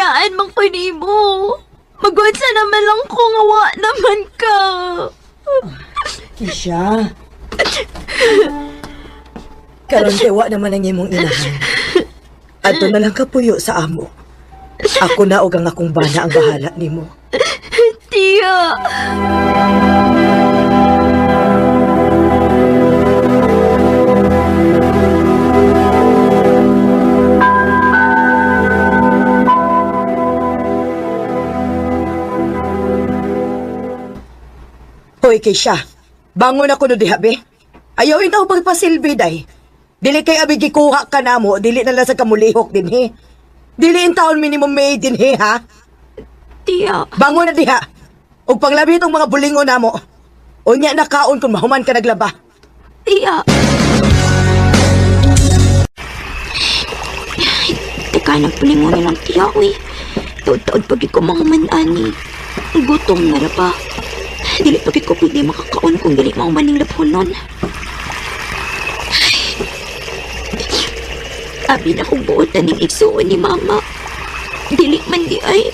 Ginanaan man ko nimo. Magunsa naman lang ko nga wa naman ka. Kisha. Karon kay wa naman ang imong inahan. Adto na lang kapuyo sa amo. Ako na og ang akong bana ang bahala nimo. Tiya. Hoy, Keisha. Bangon ako no diha, be. Ayaw intaw pagpasilbi, day. Dili kay abi gikuha ka namo, dili na lang sa kamulihok din, he. Dili in taon minimum maid din, he, ha? Tiya. Bangon na diha. Ug panglabi itong mga bulingo namo. Unya na kaon kung mahuman ka naglaba. Tiya. Teka, nagpulingon na lang tiya, uy. Taod-taod pag ko mahuman, ani. Gutom na ra pa. Dili pag ko pwede makakaon kung dili mahuman ning laphonon. Abi na kong buotan ning igsuon ni mama. Dili man di ay.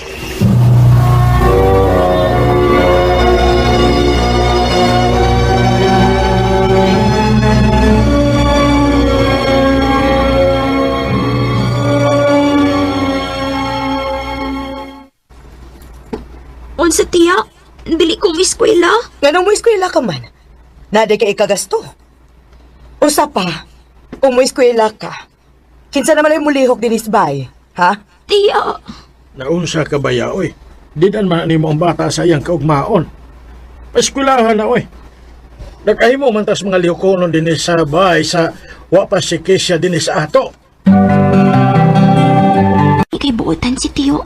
Unsa tiya? Dili ko eskwela. Nganong mo eskwela ka man? Naday ka ikagasto. Usa pa, kung mo eskwela ka, kinsa naman ay mulihok dinis bay, ha? Tiya. Naunsa ka ba ya, oy? Didan man nimo ang bata sa iyang kaugmaon. Paeskwelahan na, oy. Nagahimo man tas mga lihokonon dinhi sa bahay sa wa pa si Keisha dinhi sa ato. Ikay buotan si Tiyo.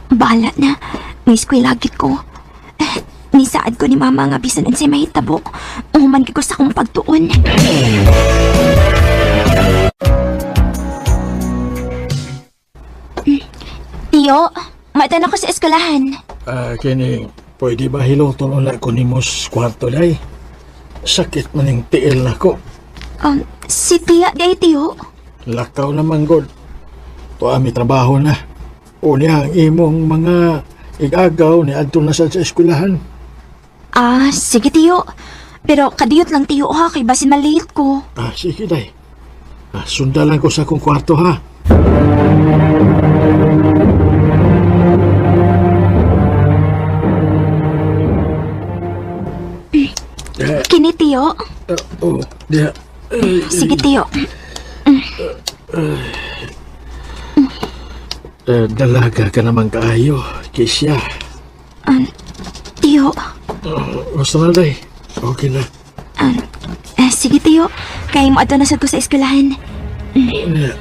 Bahala na. May eskwela gid ko. Eh, nisaad ko ni Mama nga bisan unsay mahitabo. Uhuman gid ko sa akong pagtuon. Tiyo, matan ako sa eskwelahan. Ah, kini, pwede ba hiluton una ko nimo sa kwarto day? Sakit man ning tiil nako. Si Tia di ay Tiyo. Lakaw naman god. Tuwa mi trabaho na. Unya ang imong mga igagaw ni adto na sa eskwelahan. Ah, sige Tiyo. Pero kadiyot lang Tiyo ha, kay basin malate ko. Ah, sige day. Ah, sundalan ko sa akong kwarto ha. Kini Tiyo. Oh, diha. Sige Tiyo. Dalaga ka naman kaayo, Keisha. Tiyo. Gusto na day. Okay na. Eh, sige Tiyo. Kay mo adto na sad ko sa eskwelahan. Unya.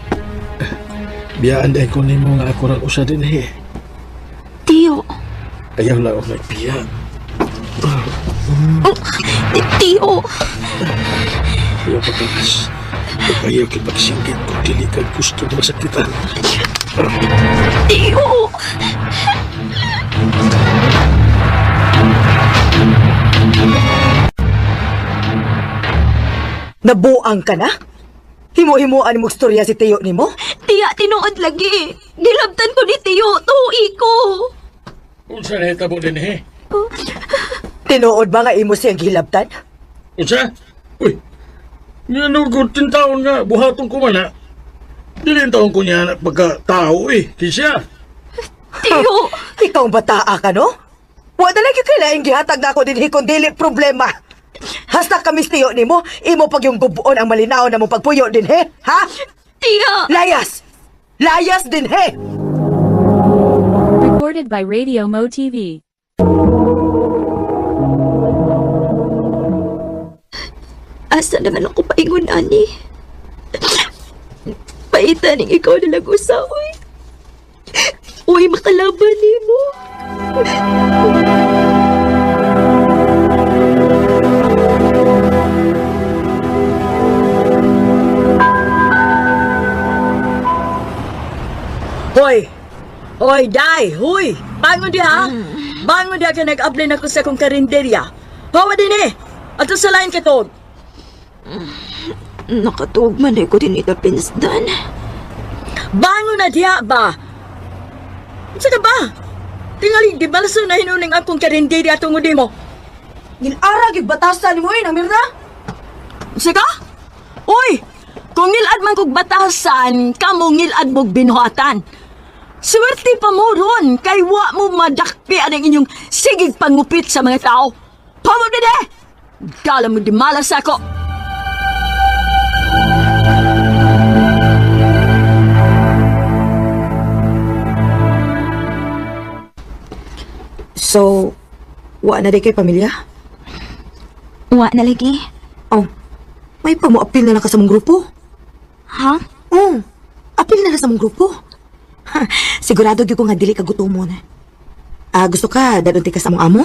Biyaan day ko nimo nga ako rang usa din eh. Tiyo. Ayaw lang ako nagbiya. Oh, Tiyo. Ayaw pagkakas. Ayaw kay pagsingkit kung dili ka gusto na masakitan. Tiyo. Nabuang ka na? Himo-himuan mo istorya si Tiyo nimo? Tiya, tinuod lagi. Gilabtan ko ni Tiyo. Tuhi ko. Unsa na hitabo din eh? Tinuod ba nga imo siyang gilabtan? Unsa? Uy, nga ko taon nga, buhaton ko man ha. Dili ang taon ko niya na pagka tao eh, Keisha. Tiyo. Ikaw ang bataa ka, no? Wa na lang yung kailaing gihatag na ako dinhi kung dili problema. Hasta kami Tiyo nimo, imo pag yung gubuon ang malinaw na mong pagpuyo dinhi, ha? Tiya. Layas! Layas dinhi! Recorded by Radio Mo TV. Asa naman ako paingon, ani? Paitaning ikaw na lang usa, uy. Uy, makalaban nimo. Hoy! Hoy, day! Hoy! Bangon diha! Bangon diha ka nag-apply na ko sa akong karinderya. Hawa din eh! Ato sa line katog. Nakatuog man ay ko din ito, Pinsdan. Bangon na diha ba? Unsa ka ba? Tingali, gibalaso na hinuning akong karinderya tungod nimo. Gilara gyud batasan nimo eh, nang Mirna. Unsa ka? Uy! Kung ngilad man kog batasan, kamo ngilad mog binuhatan. Swerte pa mo ron, kay wa mo madakpi ang inyong sigig pangupit sa mga tao. Pamo din eh! Dala mo di malas ako. So, wa na di kay pamilya? Wa na lagi. Oh, may pa mo apil na lang ka sa mong grupo. Ha? Oh, apil na lang sa mong grupo. Ha, sigurado gyud ko nga dili ka gutomon. Ah, gusto ka dadunti ka sa mong amo?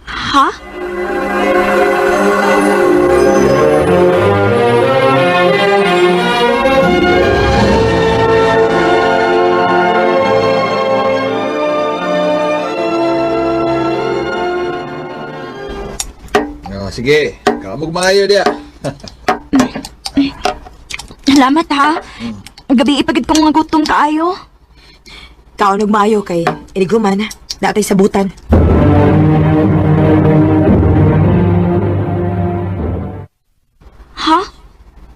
Ha? Oh, sige, kamog maayo diya. Salamat ha. Gabi ipagid ko nga gutom kaayo. Kaon og maayo kay iniguman naatay sabutan. Ha?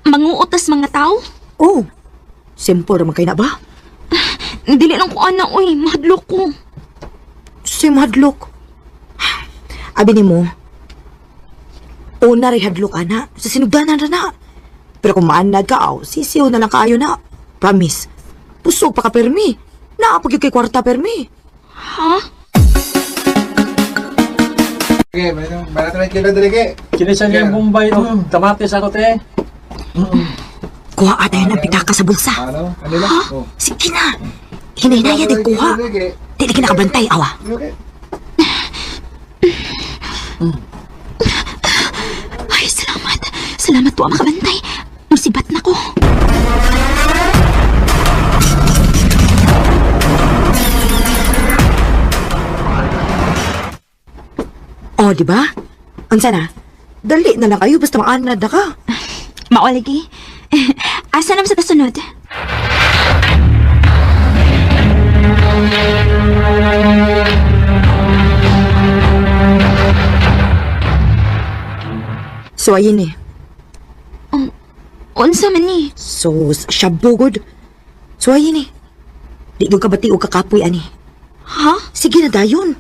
Manguotas mga tao? Oh, simple raman kay na ba? Dili lang ko ana oy, mahadlok ko. Si hadlok. Abi nimo, una ray hadlok ana, sa sinugdanan ra na. Pero kung maanad ka, aw, sisiw na lang kaayo na. Promise. Busog pa ka permi. Naa pa gyud kay kwarta permi. Ha? Sige, barato na kilo dali ke. Kinisa niya yung Bombay, oh. Kamatis ako, te. Kuha ata yun ang pitaka sa bulsa. Ano? Kanila? Oh. Sige na. Hinahinaya din kuha. Dili ka nakabantay, awa. Okay. Ay, salamat. Salamat po, makabantay. Musibat na ko. Oh, di ba? Unsa na? Dali na lang kayo basta maanad na ka. Mao lagi. Asa naman sa tasunod? So ayun eh. Unsa man ni? So, siya bugod. So ayun eh. Di ko kabati o kakapoy ani. Ha? Sige na dayon.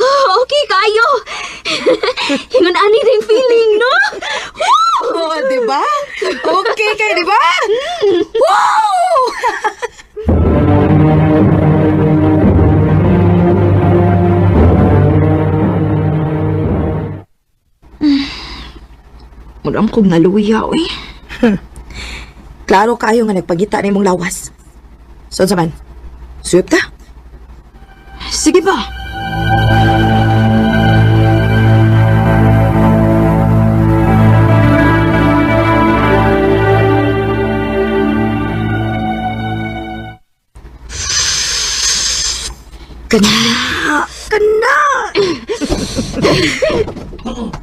Oh, okay kayo. Hingon ani ring feeling, no? Oh, di ba? Okay kay, di ba? Wow! Muram kog naluya, oy. Klaro kayo nga nagpagita na imong lawas. So, unsa man? Suyop ta? Sige ba? Kana! Kana!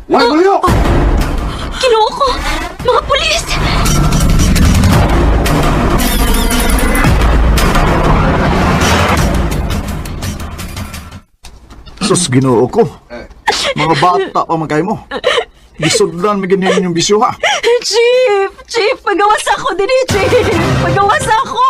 Why mo Ginoo ko! Mga pulis! Sus, ginoo ko. Mga bata pa man kayo mo. Gisudlan may ganyan yung bisyo ha. Chief! Chief! Pagawas ako din eh, Chief! Pagawas ako!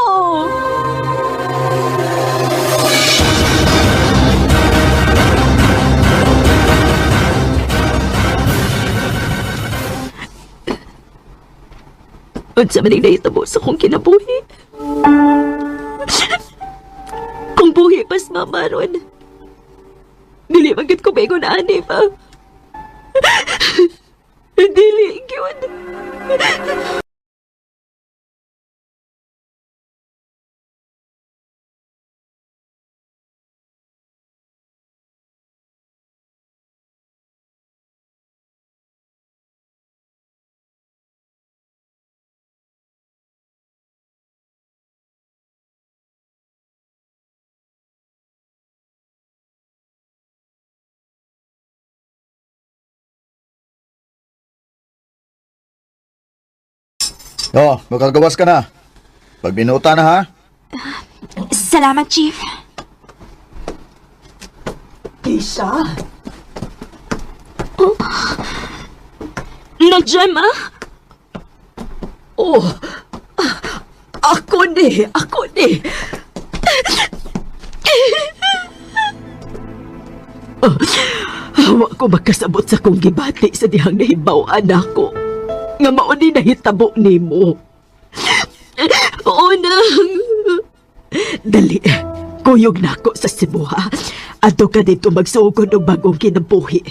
Unsa man ang nahitabo sa akong kinabuhi? Kung buhi pas mama ron, dili man gyud ko maingon ani pa. Dili gyud. Oh, makagawas ka na. Pagbinuta na ha. Salamat, Chief. Keisha? Nang Gemma? Oh, ako ni, ako ni. Wa ko makasabot sa kong gibati sa dihang nahibaw-an ako. Nga mao ni nahitabo nimo. Oo, Nang. Dali, kuyog na ako sa Cebu ha. Adto ka dito magsugod og bagong kinabuhi.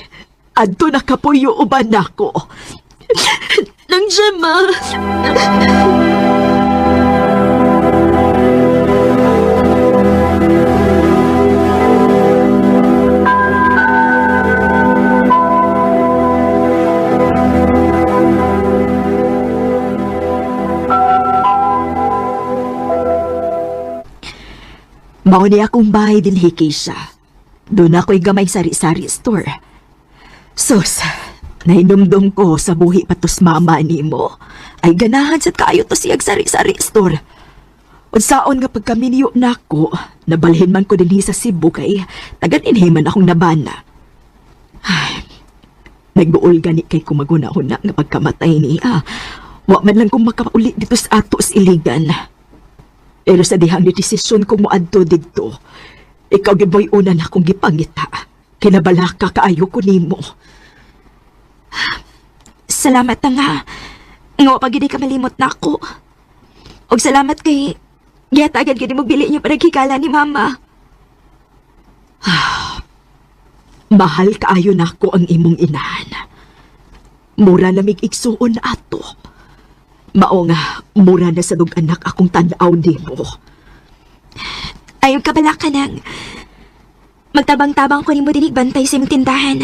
Adto nakapuyo uban nako. Nang Gemma. Mao ni akong bahay din Keisha. Doon ako'y gamay sari-sari store. Sus, nahinumdum ko sa buhi patos mama nimo. Ay ganahan sad kaayo to siyag sari-sari store. Unsaon nga pagkaminyo nako, nabalhin man ko dinhi sa Cebu kay tagan inhi man akong nabana. Ay, nagbuol gani kay kumaguna-huna nga pagkamatay niya. Wa man lang kong makauli dito sa ato sa Iligan. Pero sa dihang ni desisyon kong moadto didto, ikaw giboy una na akong gipangita. Kinabalaka kaayo ko nimo. Salamat na nga. Nga wa pa gid ka malimot na ako. Og salamat kay gihatagan gid mo bili niyo para higala ni mama. Mahal kaayo nako ang imong inahan. Mura na mig igsuon ato. Mao nga, mura na sa dug anak akong tan-aw nimo. Ayaw ka bala ka nang. Magtabang-tabang ko nimo dinig bantay sa imong tindahan.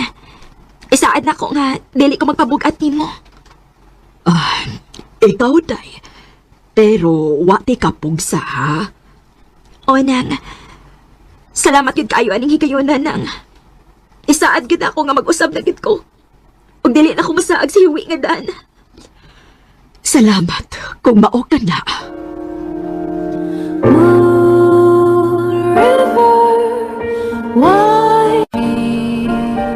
Isaad na ko nga dili ko magpabugat nimo. Ah, ikaw day. Pero wa ti kapugsa ha. O nang. Salamat gyud kaayo aning higayonan nang. Isaad gyud ako nga mag-usab na gyud ko. Ug dili na ko masaag sa hiwi nga daan. Salamat kung mao ka na.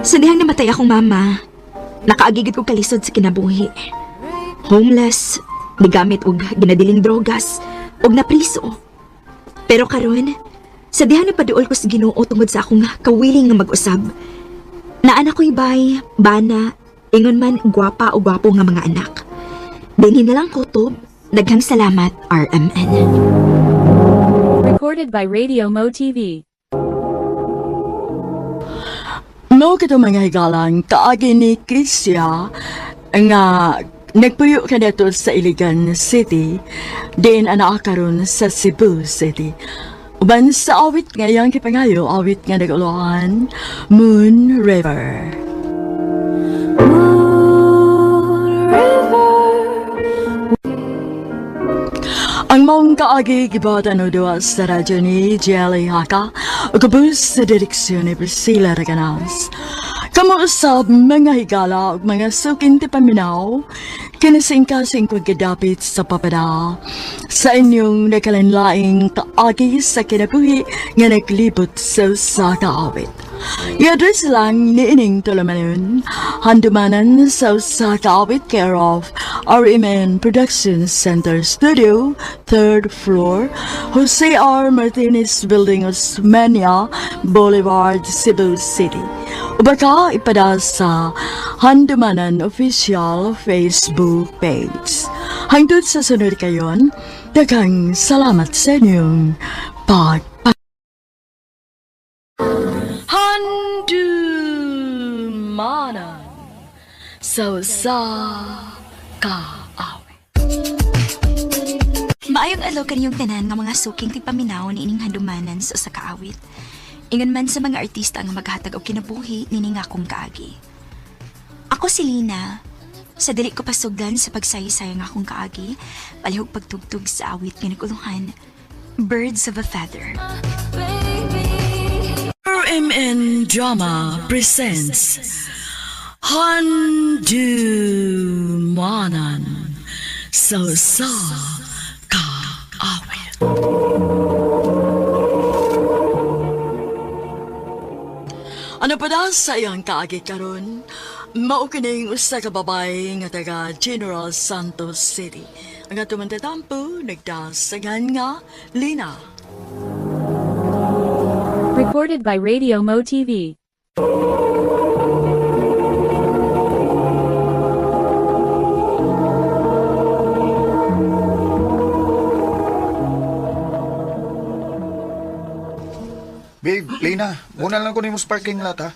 Sa dihang namatay akong mama, nakaagigid ko kalisod sa kinabuhi. Homeless, nigamit og ginadiling drogas, og napriso. Pero karon, sa dihang napaduol ko sa Ginoo tungod sa akong kawiling nga mag-usab. Naan ako'y bay, bana, ingon man gwapa o gwapo nga mga anak. Dinhi na lang kutob, daghang salamat RMN. Recorded by Radio Mo TV. Mao kato mga higalang kaagi ni Keisha nga nagpuyo kaniadto sa Iligan City, diin anaa karon sa Cebu City. Uban sa awit nga iyang gipangayo, awit nga nag-ulohan, Moon River. Ang maong kaagi gibatan o duwa sa radyo ni Jelly Haka o kabus sa direksyon ni Priscilla Reganas. Kamo usab mga higala ug mga suking ti paminaw, kinasingkasing kong gidapit sa papada sa inyong nakalanlaing kaagi sa kinabuhi nga naglibot sa usa ka awit. I-address lang ni ining tulumanon, handumanan sa usa ka awit care of RMN Production Center Studio, 3rd floor, Jose R. Martinez Building, Osmeña Boulevard, Cebu City. O baka ipada sa Handumanan Official Facebook page. Hangtod sa sunod kayon, daghang salamat sa inyong pag Handumanan sa usa ka awit. Maayong adlaw kaniyong tanan nga mga suking tigpaminaw ni ining handumanan sa usa ka awit. Ingon man sa mga artista nga maghatag og kinabuhi nining akong kaagi. Ako si Lina. Sa dili ko pasugdan sa pagsaysay nga akong kaagi, palihog pagtugtog sa awit nga nagulungan, Birds of a Feather. RMN Drama presents Handumanan. Sa usa ka awit. Ano pa na sa iyang kaagi karon? Mao kining usa ka babae nga taga General Santos City. Ang atong mantatampo nagdasagan nga Lina. Recorded by Radio Mo TV. Babe, Lina, muna lang ko nimo sa parking lot ha.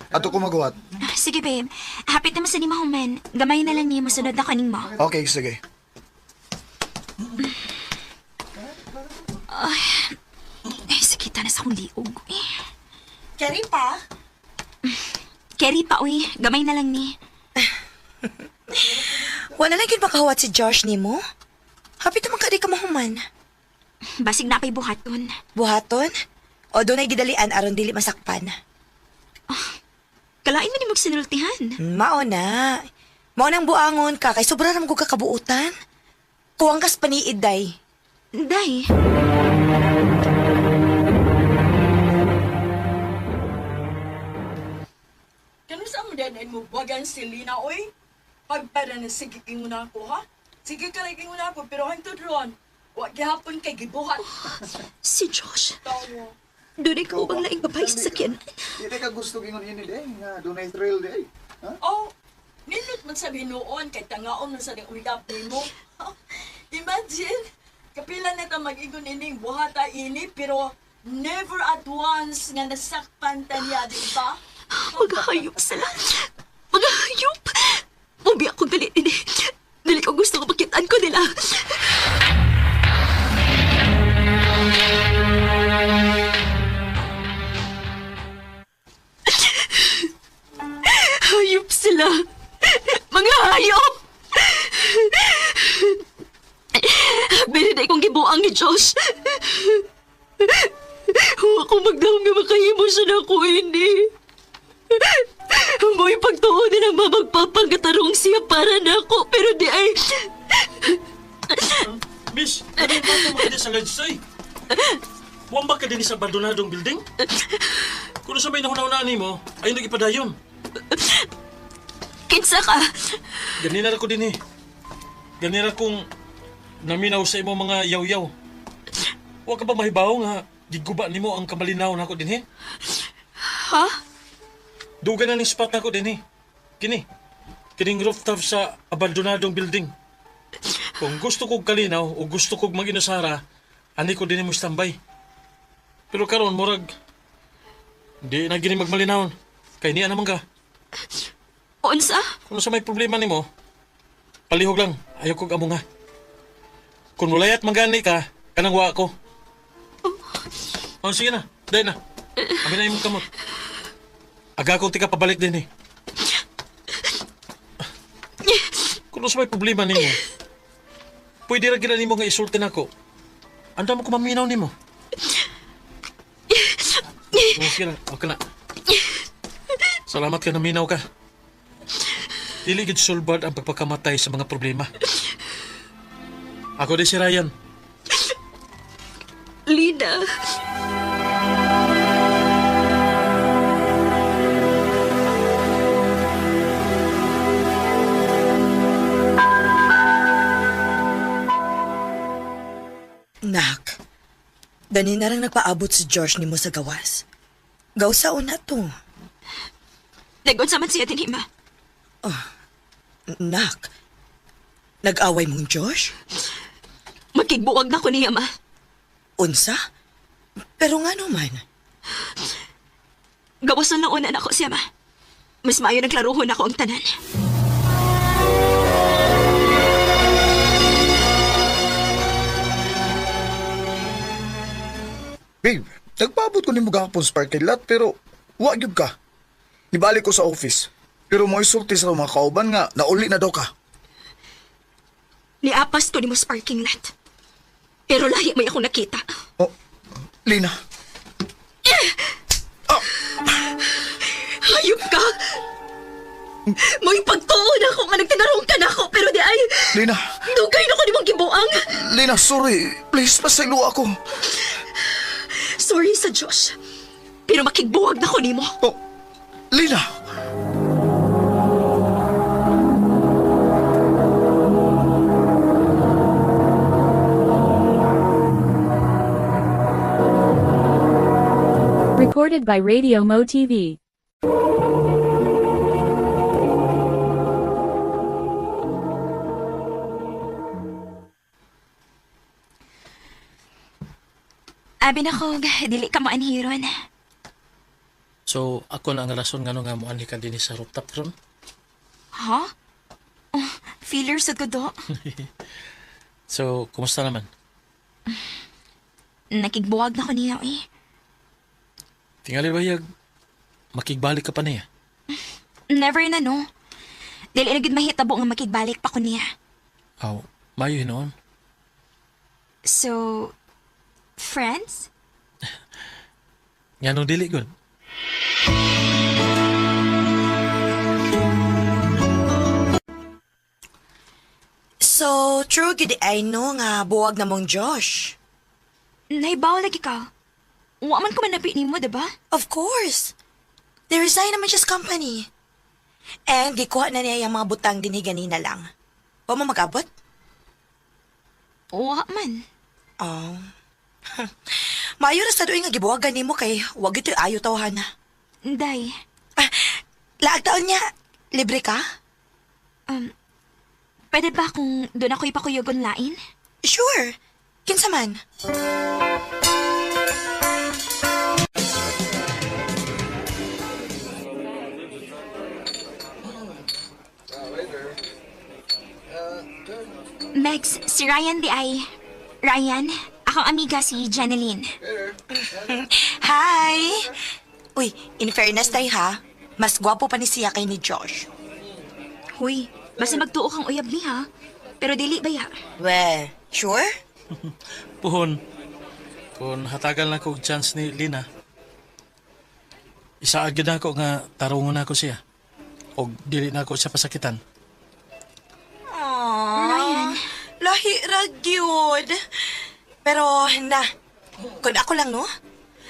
Ato ko magawat. Sige, babe. Hapit naman sa ni Mahuman. Gamay na lang nimo sunod na kaning mo. Okay, sige. Ay, sakita na sa akong liog. Eh. Carry pa? Carry pa, uy. Gamay na lang ni. Wala lang yun makahuwat si Josh nimo. Hapit naman ka di ka mahuman. Basig na pa'y buhaton. Buhaton? O doon ay gidalian aron dili masakpan. Kalain mo ni magsinultihan. Mao na. Mao nang buangon ka kay sobra ra man kog kakabuutan. Kuwang kas paniid day. Day. Kano sa mo din mo bagan si Lina oy? Pagpara na sige kingon ako ha? Sige ka lang kingon ako pero hangtod ron. Wa gihapon kay gibuhat. Si Josh. Tawo. Doon ikaw bang laing babae sa sakyan? Hindi ka gusto gingon ini day nga dunay thrill day. Ha? Oh, nindot man sa binuon kay tangaon man sa ning uyab nimo. Imagine, kapila na ta mag-ingon ining buhata ini pero never at once nga nasakpan ta niya, di ba? Maghayop sila. Maghayop! Mubi akong dali din eh. Dali ko gusto ko makitaan ko nila. Hayop sila. Mga hayop! Bili na ikong gibuang ni Josh. Huwag akong magdahong nga makahimo siya na ako ini. Mo'y pagtuo nilang mamagpapagatarong siya para nako, pero di ay... Miss, ano yung bato mo sa ledge ay? Huwag ba ka din sa abandonadong building? Kung sa may nahuna-unaan mo, ayun nagipadayon. Kinsa ka? Ganina ra ko din eh. Ganina kong naminaw sa imong mga yaw-yaw. Huwag ka ba mahibaw nga giguba nimo ang kamalinaw nako din eh? Ha? Duga na ning spot nako din eh. Kini. Kining rooftop sa abandonadong building. Kung gusto kog kalinaw o gusto kog mag-inusara, ani ko din mo standby. Pero karon murag di na gini magmalinawon. Kay niya naman ka. Unsa? Kung sa may problema nimo, palihog lang. Ayaw kog amo nga. Kung mulayat manggani ka, kanang wa ko. Oh, sige na. Dahil na. Amin na imong kamot. Aga kong tika pabalik din eh. Kung sa may problema nimo, pwede ra gina nimo nga isulti nako. Anda mo ko maminaw nimo. Oh, sige na. Okay na. Salamat ka naminaw ka. Dili gid sulbad ang pagpakamatay sa mga problema. Ako din si Ryan. Lina. Nak, dani na rang nagpaabot si Josh nimo sa gawas. Gawsa na to. Nagunsa man siya din, ma. Nak, nag-away mong Josh? Makigbuwag na ko niya, ma. Unsa? Pero nga naman, Gawason na una na ako siya, ma. Mas maayo nagklaruhon ako ang tanan. Babe, nagpaabot ko nimo gahapon sa parking lot pero wa gyud ka. Nibalik ko sa office. Pero mo isulti sa mga kauban nga nauli na daw ka. Niapas ko nimo sa parking lot. Pero lahi may ako nakita. Oh, Lina. Hayop ka! Mo'y pagtuon ako nga nagtinarong ka na ako, pero di ay... Lina, Dugay na ko ni mong gibuang. Lina, sorry. Please, pasaylo ako. Sorry sa Josh. Pero makigbuwag na ko nimo. Oh, Lina! Recorded by Radio Mo TV. Abi na ko, dili ka mo anhiron. So, ako na ang rason ngano nga moanhi ka dinhi sa rooftop ron. Ha? Oh, feeler sa ko do. So, kumusta naman? Nakigbuwag na ko niya eh. Tingali ba yag, makigbalik ka pa niya? Never na no. Dili na gid mahitabo nga makigbalik pa ko niya. Aw, mayo hinoon. So, friends? Nganong dili gud. So, true gid ay no nga buwag na mong Josh. Naibaw lagi ka. Wa man ko manapi nimo, diba? Of course. They resign naman siya sa company. And gikuha na niya yung mga butang dinhi ganina lang. Wa mo mag-abot? Wa man. Oh. Maayo ra sa doy nga gibuwagan nimo kay wag ito'y ayo tawhan. Day, Ah, laag taon niya. Libre ka? pwede ba kung doon ako ipakuyogon lain? Sure. Kinsa man? Megs, si Ryan di ay. Ryan, akong amiga si Janeline. Hi! Uy, in fairness tay ha, mas gwapo pa ni siya kay ni Josh. Huy, basta magtuo kang uyab ni ha. Pero dili ba ya? We, sure? Puhon, kung hatagal na ko og chance ni Lina, isaag gyud nako nga tarungon nako siya. Og dili nako siya pasakitan. Aww, Ryan. Lahi ra gyud. Pero na, kung ako lang no,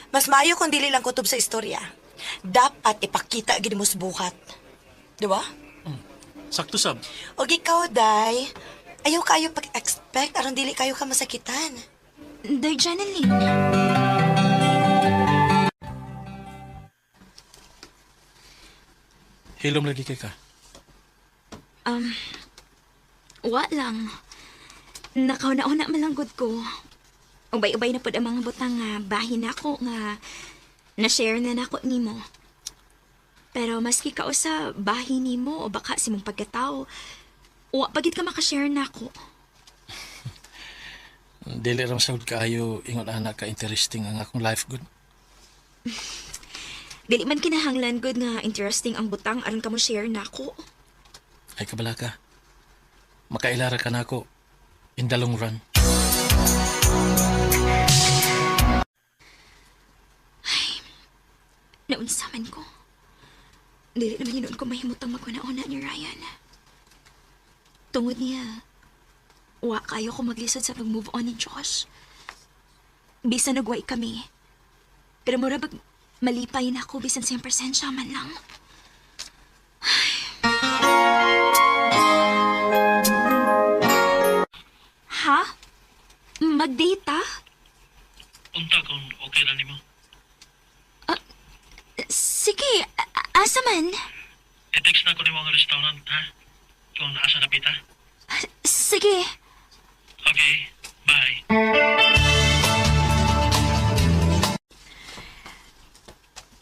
mas maayo kung dili lang kutob sa istorya. Dapat ipakita gid mo sa buhat. Di ba? Sakto sab. Og ikaw, Day, ayaw kayo pag-expect aron dili kayo ka masakitan. Day Janeline. Hilom lagi kay ka. Wa lang. Nakauna-una malanggod ko. Ubay-ubay na pod ang mga butang nga bahin nako nga na-share na nako nimo. Pero maski kausa bahin nimo o baka si mong pagkatao, wa pagid ka makashare nako. Dili ra masagod kaayo ingon ana ka interesting ang akong life good. Dili man kinahanglan gud nga interesting ang butang aron ka mo share nako. Ay kabala ka. Makailara ka nako in the long run. Naunsa man ko. Dili naman yun ko mahimutang maguna-una ni Ryan. Tungod niya, wa kayo ko maglisod sa pag-move on ni Josh. Bisan nagway kami. Pero mura bag malipay na ako bisan sa iyang presensya man lang. Ay. Ha? Mag-date ah? Unta kung okay ra nimo. Sige, asa man? I-text na ko nimo ang restaurant ha. Kung asa na pita. Sige. Okay, bye.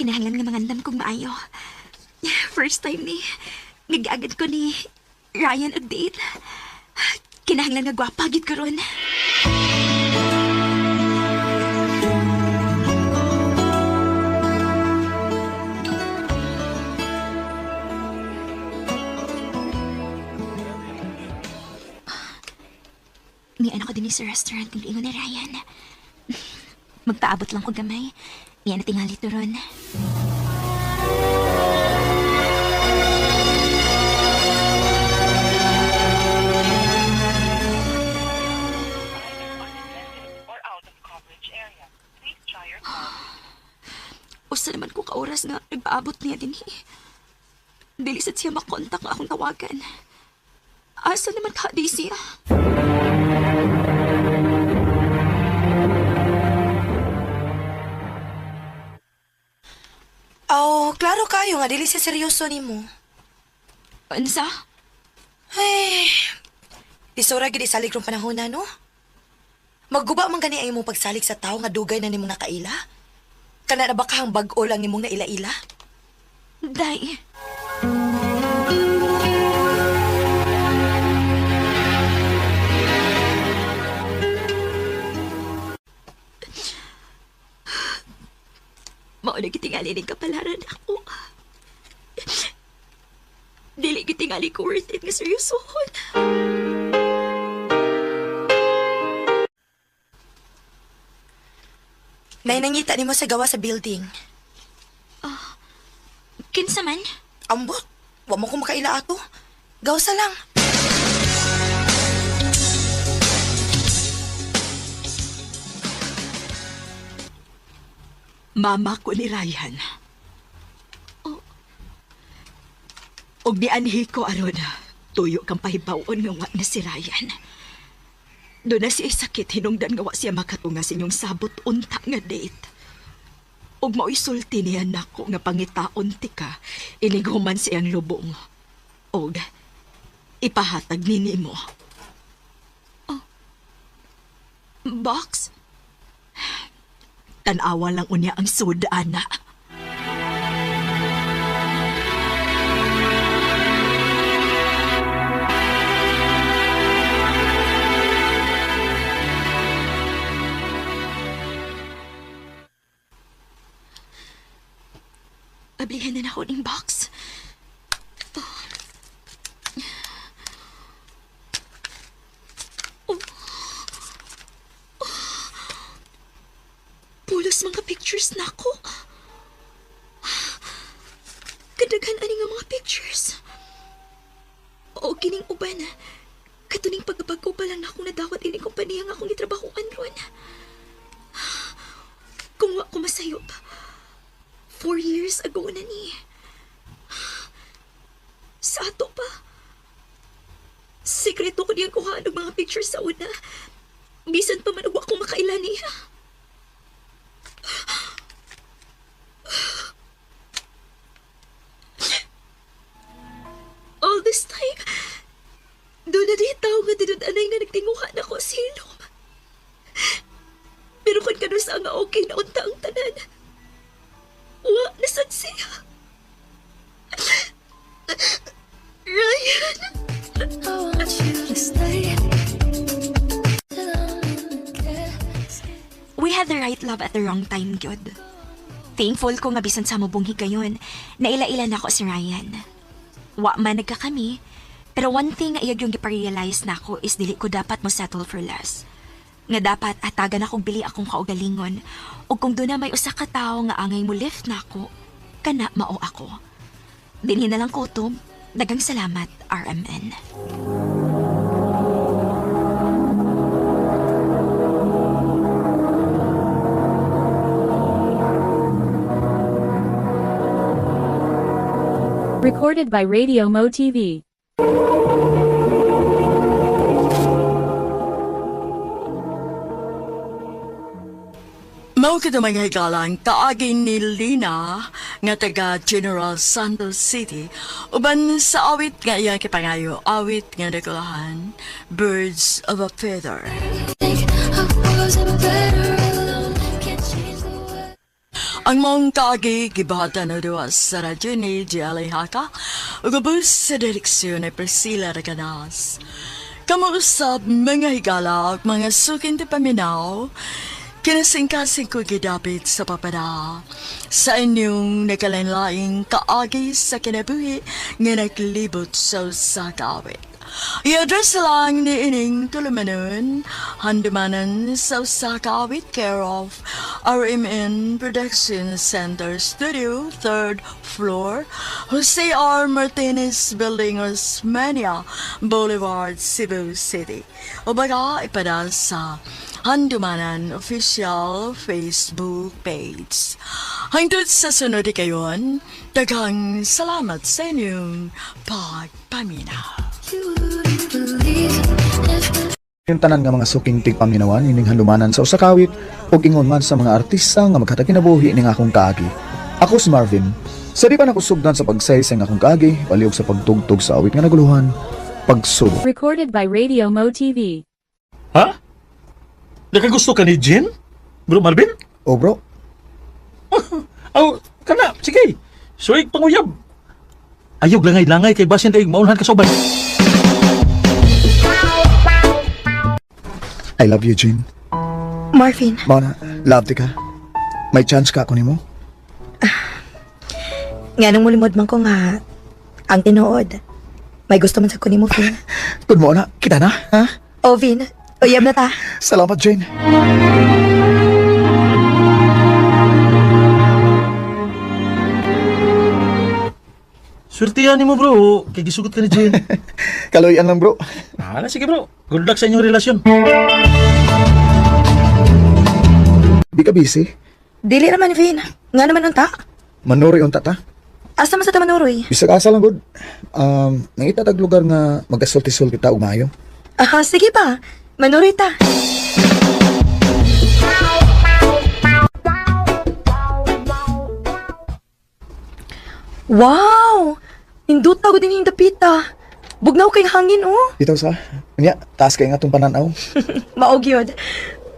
Kinahanglan nga mangandam kong maayo. First time ni nag-agad ko ni Ryan og date. Kinahanglan nga gwapa gid karon. Ni ano ko din sa restaurant ng ingon ni Ryan. Magpaabot lang ko gamay. Niya na tingali to ron. pagkaabot niya dinhi. Dili sad siya makontak nga akong tawagan. Asa naman ka di siya? Oh, klaro kayo nga dili siya seryoso nimo. Unsa? Ay, isora gid isalig rong panahon na, no? Magguba man gani ang imong pagsalig sa tawo nga dugay na nimong nakaila. Kana na ba kahang bag-o lang nimong naila-ila? Day. Mao na gitingali ning kapalaran ako. Dili gitingali ko worth it nga seryosohon. Nay nangita nimo sa gawa sa building. Kinsa man? Ambot, wa mo ko makaila ato. Gawsa lang. Mama ko ni Ryan. Og nianhi ko aron, tuyo kang pahibaw-on nga wa na si Ryan. Doon na siya sakit hinungdan nga wa siya makatunga sa inyong sabot unta nga date. Og mao'y sulti niya nako nga pangitaon ti ka, inighuman siyang lubong. Og ipahatag ni nimo. Oh. Box? Tanawa lang unya ang sud, ana. Ablihan na nako ning box. Oh. Oh. Oh. Pulos mga pictures nako. Kadaghan ani nga mga pictures. O kining uban. Katuning pagbago pa lang nako nadawat ini kompanya nga akong gitrabahoan ron. Kung wa ko masayop. 4 years ago na ni. Sa ato pa. Sekreto ko niyang kuhaan og mga pictures sa una. Bisan pa man og wa ko makaila niya. All this time, doon na di tao nga tinud-anay na nagtinguha na ko sa hilom. Pero kung kanusa nga okay na unta ang tanan, wa na sad siya. Ryan! We had the right love at the wrong time, gyud. Thankful ko nga bisan sa mubong higayon, naila-ila na ako si Ryan. Wa man nagkakami, pero one thing nga iyag yung giparealize na ako is dili ko dapat mo settle for less. Nga dapat atagan akong bili akong kaugalingon, ug kung doon na may usa ka tawo nga angay mo lift na ako, kana mao ako. Dinhi na lang kutob. Dagang salamat, RMN. Recorded by Radio Mo TV. Mao kito mga higalang kaagi ni Lina nga taga General Santos City uban sa awit nga iyang kipangayo, awit nga nagulahan, Birds of a Feather. Ang mong kaagi gibahatan na duwa sa radyo ni Jelly Haka ug ubos sa direksyon ni Priscilla Reganas. Kamuusap mga higala ug mga sukin ti paminaw, kinasingkasing ko gidapit sa papada sa inyong nagkalain-laing kaagi sa kinabuhi nga naglibot sa usa ka awit. I-address lang ni ining tulumanon, handumanan sa usa ka awit care of RMN Production Center Studio, 3rd floor, Jose R. Martinez Building, Osmeña Boulevard, Cebu City. O baga ipadala sa Handumanan Official Facebook page. Hangtod sa sunod kayon, daghang salamat sa inyong pagpaminaw. Yung tanan nga mga suking tigpaminawan ining handumanan sa usa ka awit ug ingon man sa mga artista nga maghatag kinabuhi ning akong kaagi. Ako si Marvin. Sa di pa nakusugdan sa pagsaysay ng akong kaagi, palihog sa pagtugtog sa awit nga naguluhan, pagsulong. Recorded by Radio Mo TV. Ha? Nakagusto ka ni Jen? Bro Marvin? Oh bro, Aw, kana, sige. Suig panguyab. Ayog langay-langay kay basin dayong maunhan ka sa uban. I love you, Jean. Marvin, Mao na, love ti ka. May chance ka ako nimo? nga nung mulimod man ko nga ang tinuod. May gusto man sa ko nimo, Vin. Kun mo na, kita na, ha? O, Vin, uyab na ta. Salamat, Jane. Swertihan nimo bro, kay gisugot ka ni Jen. Kaloyan lang, bro. Ah, na, sige bro. Good luck sa inyong relasyon. Di ka busy? Dili naman, Vin. Nga naman unta. Manuri unta ta. Asa man sa tamanuroy? Bisag asa lang gud. Nangita tag lugar nga magasulti-sulti ta og maayo. Ah, sige pa. Manuroy ta. Wow! Nindot na ko din yung dapita. Bugnaw kay hangin, oh. Dito sa. Unya, taas kay nga tong pananaw. Maog yun.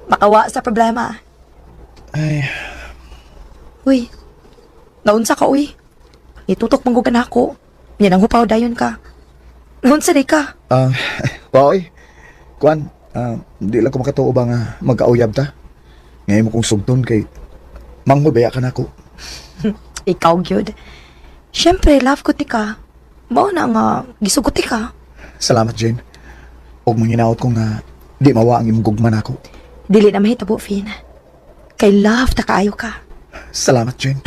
Makawa sa problema. Ay, Uy, naunsa ka, uy. Nitutok mong ka nako. Yan ang hupaw dayon ka. Naunsa di ka? ah, waoy. Kuan, di lang ko makatuo ba nga magkauyab ta. Ngayon mo kong sugton kay manghod baya ka nako. Ikaw, gyud. Siyempre, love ko ti ka. Mao na nga, gisugot ti ka. Salamat, Jane. Og manginaot ko nga di mawa ang imong gugma nako. Dili na mahitabo, Finn. Kay love ta kaayo ka. Salamat, Jane.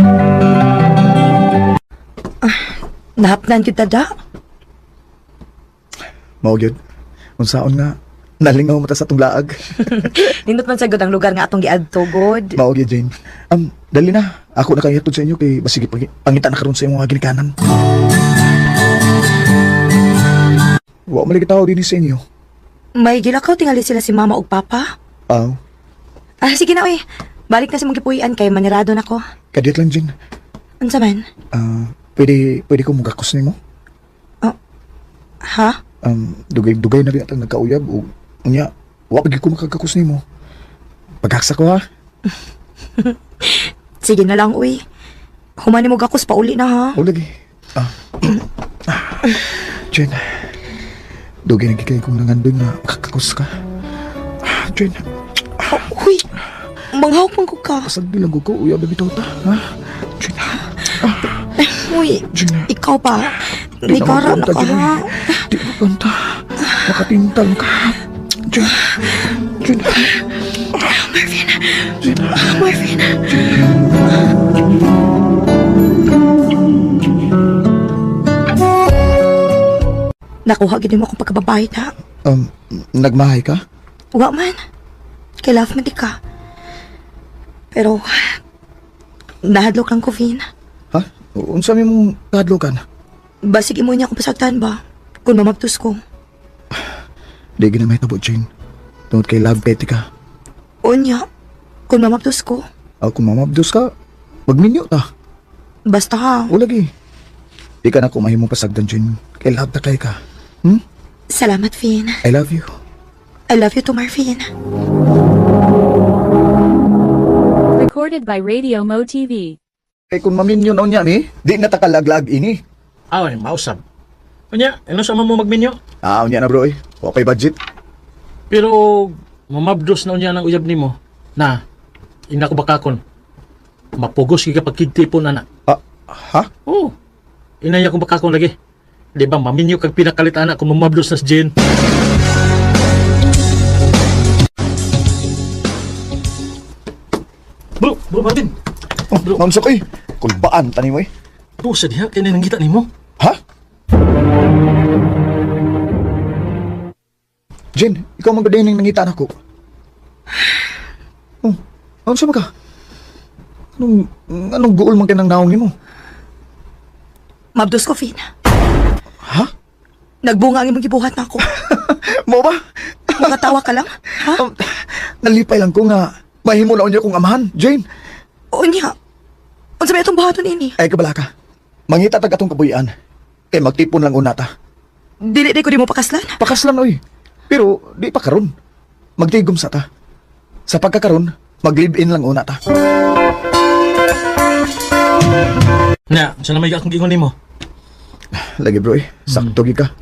Nahapnan gyud tada. Mao gyud. Unsaon nga nalingaw mo ta sa tong laag. Nindot man sagod ang lugar nga atong giadto, god. Mao gyud, Jane. Dali na. Ako na kay hatod sa inyo kay basige pangita na karon sa imong mga ginikanan. Wa man lagi tao dinhi sa inyo. May gilakaw tingali sila si mama ug papa. Aw, Ah, sige na, uy. Balik na sa mong gipuy-an kay manirado na ko. kadiyot lang, Jane. Unsa man? Ah, pwede ko mugakos nimo? Ha? Dugay-dugay na biya nagkauyab ug unya wa pa gyud ko makagakos nimo. Paghaksa ko ha. Sige na lang, uy. Humani mo gakos pauli na, ha? O lagi. Ah. Jen. Dugay na gid kay kong nangandoy nga makakakos ka. Ah, Jen, Oh, uy, manghawak man ko ka. pasag lang ko uyab na bitaw ta, ha? Jen, Uy, Jen. ikaw pa. Di na Nigara na mapunta, ka, Jen. ha? Di mapunta. Makatintal ka. Jen. Jen. Marvin. Jen. Marvin. Nakuha gid mo akong pagkababae ta. Nagmahay ka? Wa man. Kay love man di ka. Pero, nahadlok lang ko, Vin. Ha? Unsa may mong kahadlokan? Basig imo niya akong pasagtan ba? Kung mamabtos ko. Di gina may tabo, Jane. Tungod kay love kay ka. Unya, kung mamabtos ko. Ako kung mamabdos ka, magminyo ta. Basta ha. O lagi. Di ka na ko mahimong pasagdan, Jane. Kay love ta kay ka. Hmm? Salamat, Vin. I love you. I love you too, Marvin. Recorded by Radio Mo TV. Kay kung maminyo na unya ni, di na takalaglag ini. Aw, mausab. Unya, ano sa mo magminyo? Ah, unya na bro eh. Okay budget. Pero mamabdos na unya ng uyab nimo. Na, ina ko bakakon. Mapugos gyud ka pagkigtipon ana. Ah, ha? Oo. Inaya ko bakakon lagi. Di ba maminyo kag pinakalitana kung mamablos na si Jane? Bro, bro Marvin. Oh, bro. Ma'am Sokoy, kulbaan tani mo eh. Bro, sa diha kay nangita nimo. Ha? Jen, ikaw man gud nangita nako. Oh, unsa man ka? Anong anong guol man kay nang naong nimo? Mabdos ko, Finn. Ha? Nagbunga ang imong gibuhat na ako. Mo ba? Makatawa ka lang? Ha? Nalipay lang ko nga mahimo na unya kong amahan, Jane. Unya. Unsa may atong buhaton ini? Ay kabala ka. Mangita tag atong kabuyan. Kay magtipon lang una ta. Dili di ko di mo pakaslan. Pakaslan oy. Pero di pa karon. Magtigom sa ta. Sa pagkakaron, mag-live-in lang una ta. Na, sa na may akong gingon nimo. Lagi bro eh, sakto gyud ka.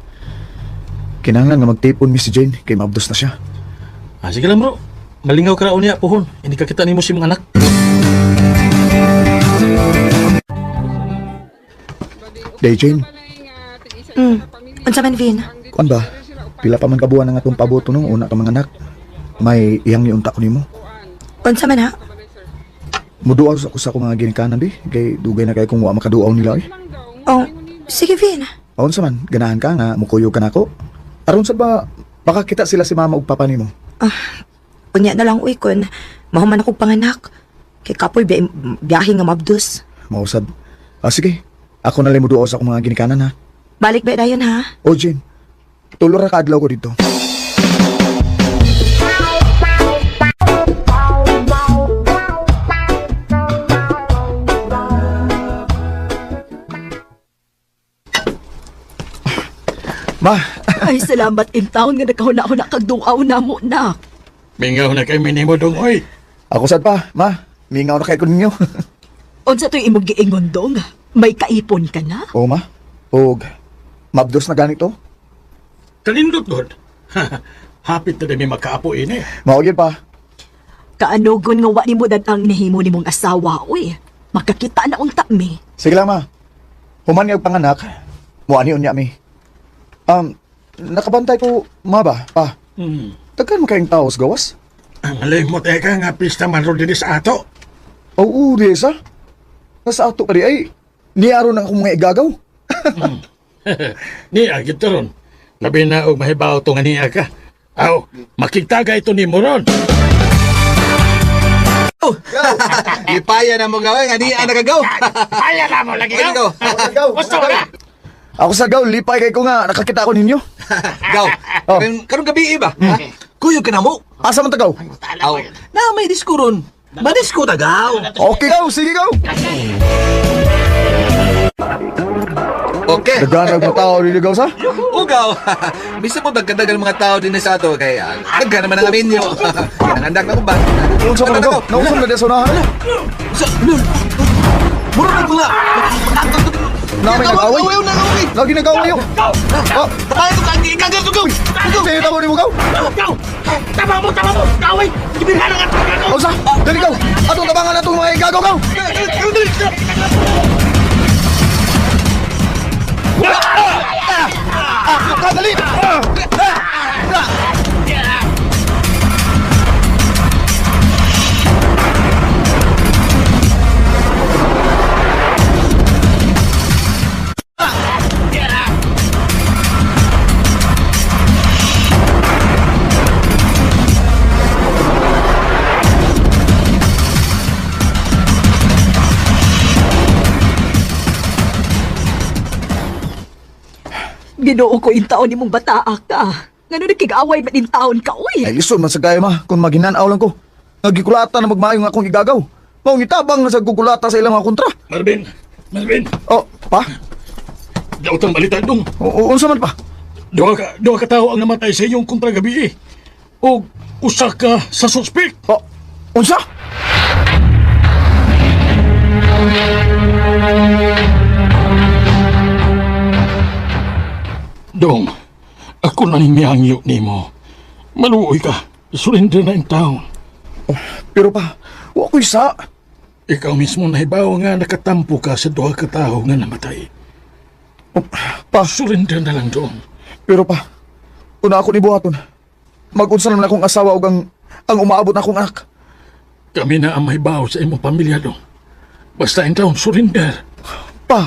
Kinahanglan nga magtipon mi si Jane kay maabdos na siya. Ah, sige lang bro. Malingaw ka raw niya, puhon. Hindi ka kita nimo si mga anak. Day Jane, Unsa man, Vin? kuan ba? Pila pa man kabuan ang atong paboto nung una ka mga anak. May iyang niunta ko nimo. Unsa man ha? Muduaw sa ko sa akong mga ginikanan di kay dugay na kay kung wa makaduaw nila eh. Oh, sige, Vin. Aon sa man, ganahan ka nga mukuyog ka nako. Aron sa ba baka kita sila si mama ug papa nimo. Unya na lang uy kun mahuman akong panganak. Kay kapoy biyahe nga mabdos. Mausad. Ah, sige. Ako na lang muduaw sa akong mga ginikanan ha. Balik ba dayon ha? O Jane, tulo ra ka adlaw ko dito. Ma, Ay, salamat in town nga nakahuna-huna kag duaw na mo na. Mingaw na kay minimo dong, oy. ako sad pa, ma. Mingaw na kay ko ninyo. Unsa to'y imong giingon dong? May kaipon ka na? O ma, og mabdos na ganito. Kanindot god. Hapit na may makaapo ini. Mao gyud pa. Kaanugon nga wa nimo dadang nahimo nimong asawa, uy. Makakita na unta mi. Sige lang ma. Human nga og panganak, mo ani unya mi. Nakabantay ko ma ba? Pa. Daghan man kayong tao sa gawas. Ang limot eh ka nga pista man ro dinhi sa ato. Oo, di sa. Nasa ato pa di ay niaro na akong mga igagaw. Niya gid ron. Labi na og mahibaw to nga niya ka. Aw, makigtaga ito ni mo ron. Lipaya na mo gawin, nga di ang nakagaw. Kaya na mo lagi Gaw. Gaw. Gusto na. Ako sa gaw, lipay kay ko nga nakakita ko ninyo. Gaw. Oh. Karon karong gabi ba? Ha? Kuyog ka na mo. Asa man ta gaw? Aw. Na may disko ron. Madisko ta gaw. Okay gaw, sige gaw. Okay. Daghan og mga tao dili gaw sa. Ugaw. Bisa po dagkadagal mga tao din sa ato kay daghan naman ang aminyo. Kinangandak na ko ba? Unsa man gaw? Nausa man na sa unahan. Sa lul. Muro na mga. Na may nag-away. Nag-away. Lagi nag-away yo. Oh, Tayo to kang ikagal to gaw. sige tamo nimo gaw. Gaw! Tama mo, tama mo! Kaway! Gibirhan ang ato! Unsa? Dali gaw. Atong tabangan atong mga igagaw gaw. Ah, dali. Ginoo ko in taon nimong bataa ka. Ngano nakig-away man in taon ka, uy. Ay, lisod man sa gaya ma, kung maginanaw lang ko. Nagikulata na magmayo nga akong igagaw. Maong itabang na sa gukulata sa ilang mga kontra. Marvin! Marvin! Oh, pa? Dautang balita dong. O, unsa man pa? Duha ka tao ang namatay sa iyong kontra gabi eh. O usa ka sa suspect. Oh, unsa? Dong, ako na ning mihangyo nimo. Maluoy ka. Surrender na yung tao. Pero pa, wa ko'y sa. Ikaw mismo nahibaw nga nakatampo ka sa duha ka tawo nga namatay. Oh, pa, Surrender na lang doon. Pero pa, una ako ni buhaton. Mag-unsa naman akong asawa ug ang umaabot na akong anak. Kami na ang may bawo sa imong pamilya dong. Basta in town, surrender. Pa,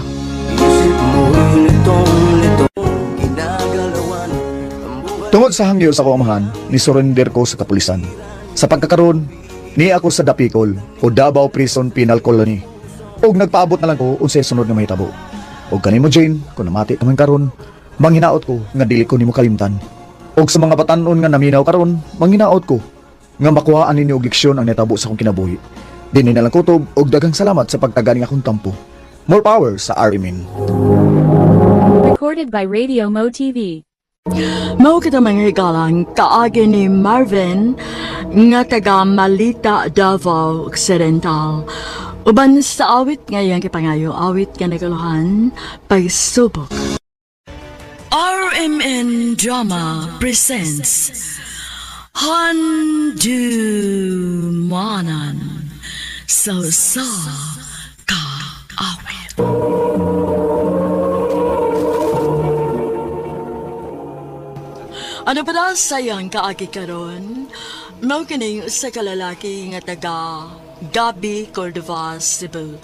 tungod sa hangyo sa akong amahan, ni surrender ko sa kapulisan. Sa pagkakaroon, ni ako sa Dapicol o Davao Prison Penal Colony. Og nagpaabot na lang ko unsay sunod nga mahitabo. Og kanimo Jane, kung namati ka man karon, manghinaot ko nga dili ko nimo kalimtan. Og sa mga batan-on nga naminaw karon, manghinaot ko nga makuhaan ninyo og leksyon ang nahitabo sa akong kinabuhi. Dinhi na lang kutob og daghang salamat sa pagtaga ning akong tampo. More power sa RMN. Recorded by Radio Mo TV. Mao kita mga higalang kaagi ni Marvin nga taga Malita, Davao Occidental. Uban sa awit ngayang kipangayo, awit nga naguluhan, pagsubok. RMN Drama presents Handumanan sa sa kaawit. Ano pa na sayang kaagi karon? Mao kining usa ka lalaki nga taga Gabi Cordova, Cebu.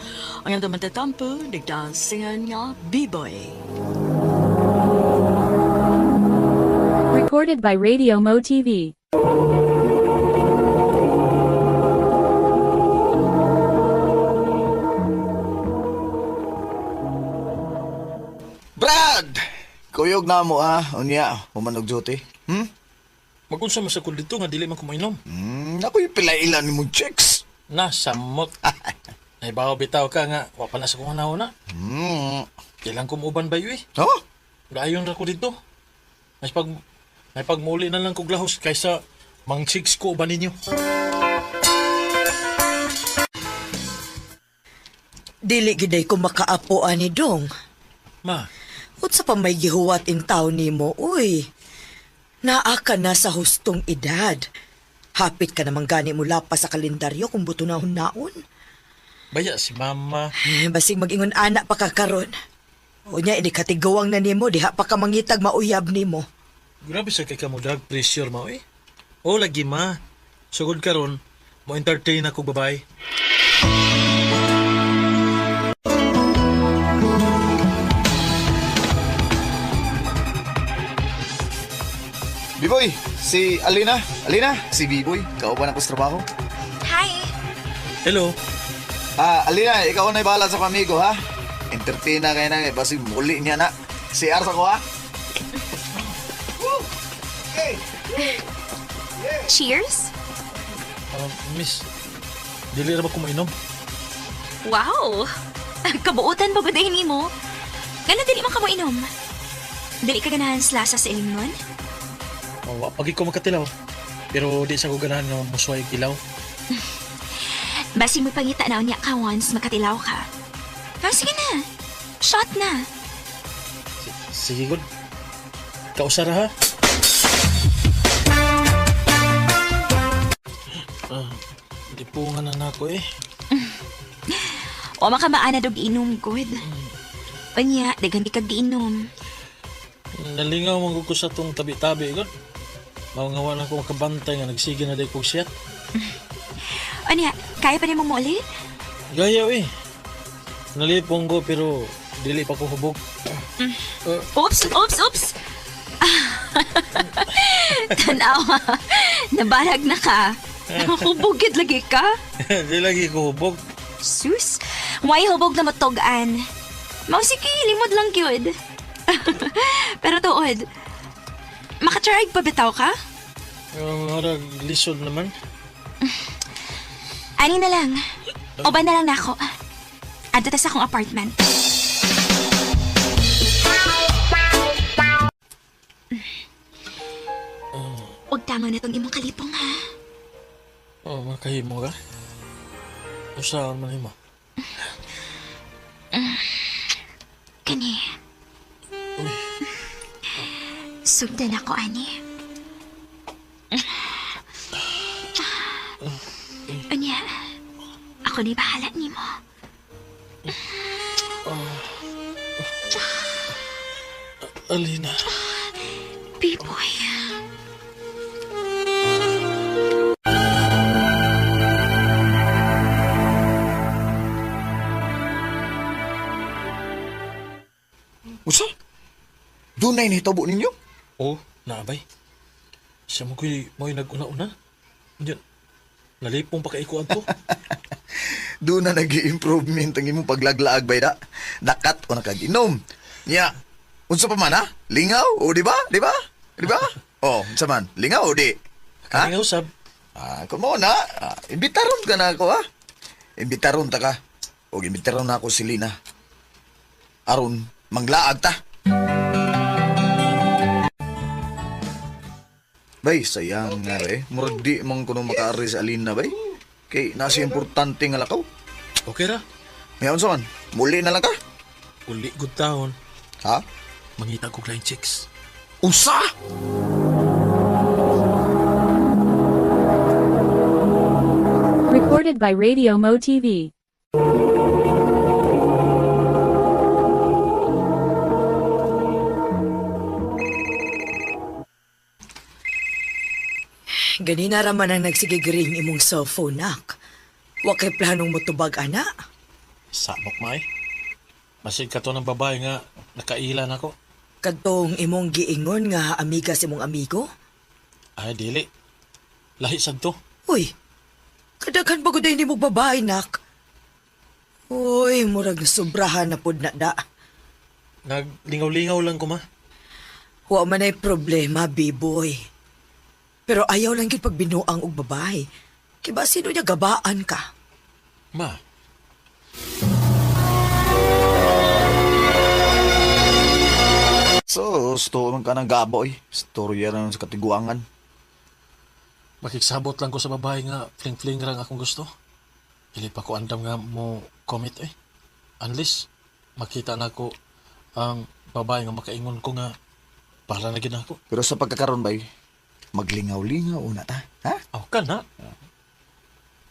Ang atong matatampo, nagdasingan nga B-Boy. Recorded by Radio Mo TV. Brad! Kuyog na mo ah, unya, human og duty. Hmm? Magunsa man sa ko dito nga dili man ko mainom. Ako yung pilailan ni mong chicks. Na samot. Nahibaw bitaw ka nga wa pa na sa kong na. Kailan ko muuban ba eh? Oh? Dayon ra ko dito. Mas pag may pagmuli na lang kog lahos kaysa mang chicks ko uban ninyo. Dili giday ko makaapo ani dong. Ma, Unsa pa may gihuwat in taon nimo, uy. Naa ka na sa hustong edad. Hapit ka naman gani mula pa sa kalendaryo kung buto na naon. baya si mama. Eh, basig mag-ingon ana pa ka karon. Unya, ini katigawang na nimo, diha pa ka mangitag mauyab nimo. Grabe sa kay kamo drug pressure mo eh. O lagi ma. Sugod karon mo entertain ako babay. Biboy, si Alina. Alina, si Biboy. Kauban ako sa trabaho. Hi! Hello. Ah, Alina, ikaw na bahala sa pamigo, ha? Entertain na kayo na, eh. Basi muli niya na. Si Arsa ko, ha? Cheers! Miss, dili ra ba ko mainom? Wow! Kabuutan pa ba dahil nimo? Ngano dili man ka mo inom? Dili ka ganahan sa lasa sa ilimnon? Oh, wa pagi ko makatilaw. Pero di sa ko ganahan nga musuway og ilaw. Basig mo pangita na unya ka once makatilaw ka. Ah, sige na. Shot na. Sige good. Kausara ha. Ah, di po nga na nako eh. O makamaana dog inom, good. Unya, daghan di kag giinom. Nalingaw man gud ko sa tong tabi-tabi gud. Mao nga wala ko makabantay nga nagsige na day kog siyat. Unya, kaya pa nimo mo ulit? Gayaw eh. Nalipong ko pero dili pa ko hubog. Oops, oops, oops! Tanawa, nabarag na ka. Hubogid lagi ka. Di lagi ko hubog. Sus, why hubog na matugan? Mao sige, limod lang gyud. Pero tuod, makatry pa bitaw ka? Murag lisod naman. Ani na lang. Uban na lang nako. Adto ta sa akong apartment. Huwag tama na tong imong kalipong ha. Oh, makahimo ka? Usaon man himo. Kani. Sugdan ako, ani. Unya, ako na'y bahala nimo. Alina. Biboy. Usa? Dunay nahitabo ninyo? Oh, naabay. Siya mo ko'y mo'y nag-una-una. Yan, nalipong pa kaikuan to. Doon na nag-improvement ang imong paglaglaag bay da. Nakat o nakaginom. Nya, unsa pa man ha? Lingaw o di ba? Di ba? Di ba? Oh, unsa man? Lingaw o di? Ha? Kalingaw sab. Ah, kumo na. Ah, imbitaron ka na ako ha. Imbitaron ta ka. O imbitaron na ako si Lina. Aron manglaag ta. Bay, sayang nga re. Murag di man kuno makaari sa Alina bay. Kay nasa importante nga lakaw. Okay ra. Ngayon unsa man? Muli na lang ka. Uli good taon. Ha? Mangita ko line chicks. Usa! Recorded by Radio Mo TV. Ganina raman ang nagsigigring imong cellphone, nak. Wa kay planong motubag, ana. Samok may. Masig ka to ng babae nga nakaila na ko. Kadtong imong giingon nga amiga sa imong amigo. Ay, dili. Lahi sad to. Uy, kadaghan ba gud ni mo babae, nak? Uy, murag nasubrahan na pod na da. Naglingaw-lingaw lang ko ma. Wa man ay problema, B-boy. Pero ayaw lang gyud pagbinuang og babae. Kay ba sino niya gabaan ka? Ma, So, gusto man ka ng gaboy. Storya na sa katiguangan. makiksabot lang ko sa babae nga fling-fling rang akong gusto. Dili pa ko andam nga mo commit eh. Unless makita na ko ang babae nga makaingon ko nga para na gid ako. Pero sa pagkakaroon bay, maglingaw-lingaw una ta. Ha? Aw ka na.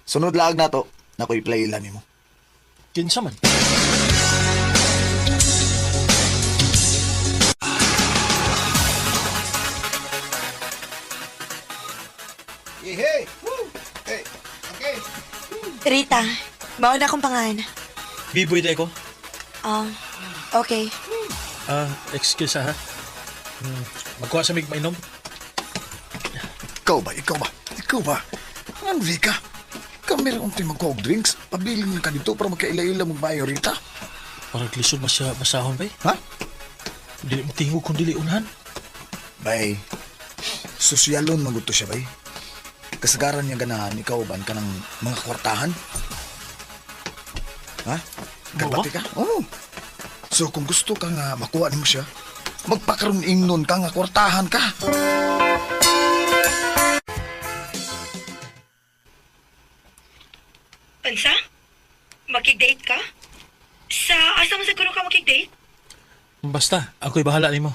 Sunod laag na to, nako i-play ilan nimo. Kinsa man. Rita, mao na akong pangan. Biboy day ko. Ah, okay. Ah, excuse ha. Magkuha sa mig mainom. Ikaw ba? Ikaw ba? Ikaw ba? Ano, Rika? Kami rin unti magkuha og drinks. Pabiling lang ka dito para magkaila-ila mong bayo, Rita. Parang lisod ba siya basahon bay? Ha? Dili mo tingog kung dili unhan. Bay, sosyalon maguto siya, bay. Kasagaran niya ganahan, ikaw ban ka ng mga kwartahan? Ha? Kapati ka? Oo. So kung gusto ka nga makuha nimo siya, magpakaroon ingnon ka nga kwartahan ka. Unsa? Makig-date ka? Sa asa man siguro ka makig-date? Basta, ako'y bahala nimo.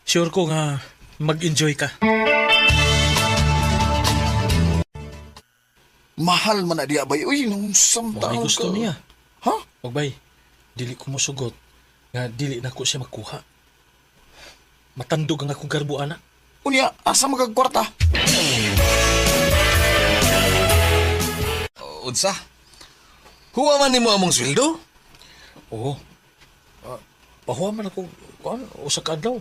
Sure ko nga mag-enjoy ka. Mahal man na diya, bay. Uy, nung Mo taon gusto ka. niya. Ha? Wag bay, dili ko mosugot nga dili na ko siya makuha. Matandog ang akong garbo ana. Unya, asa magagkwarta? Unsa? Huwa man nimo among sweldo? Oo. Pahuwa man ako kuan usa ka adlaw.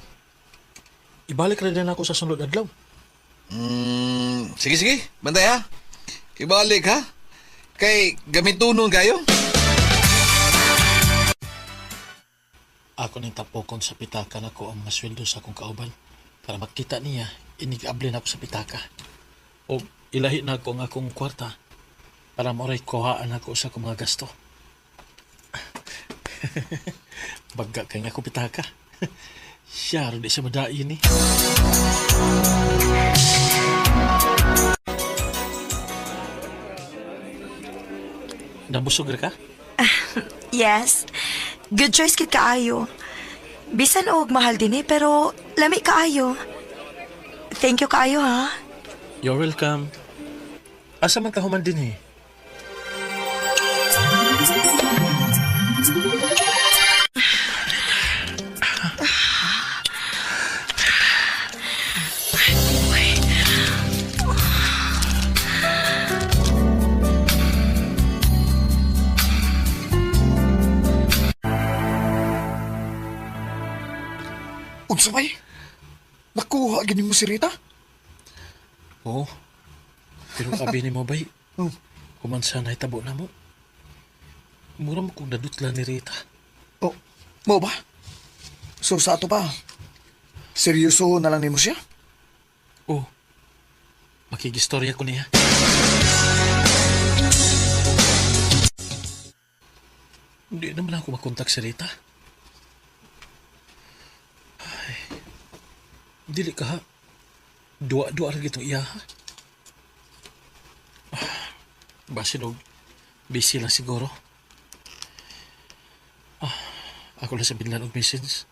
Ibalik ra din ako sa sunod adlaw. Sige sige, bantay ha. Ibalik ha. Kay gamitunon kayo. Ako ning tapokon sa pitaka nako ang mga sweldo sa akong kauban para makita niya inig-abli na ako sa pitaka. O ilahi na ako ang akong kwarta para maoray kuhaan ako sa akong mga gasto. Bagga kay nga ako pitaka. Siya ro di siya madain ni. Nabusog ra ka? Yes. Good choice kit kaayo. Bisan og mahal din eh, pero lami kaayo. Thank you kaayo ha. You're welcome. Asa man ka human din eh? Unsa bay? Nakuha gini mo si Rita? Oo. Pero abi ni mo bay, Oh. kumansa na itabo na mo. Mura mo kong nadutla ni Rita. Oh, mo ba? So sa ato pa, seryoso na lang nimo siya? Oo. Makigistorya ko niya. Hindi naman ako makontak si Rita. Ay, dili ka ha. Duwa-duwa rin itong iya ha. Ah, basin og busy lang siguro. Ah, ako lang sa binlan og message.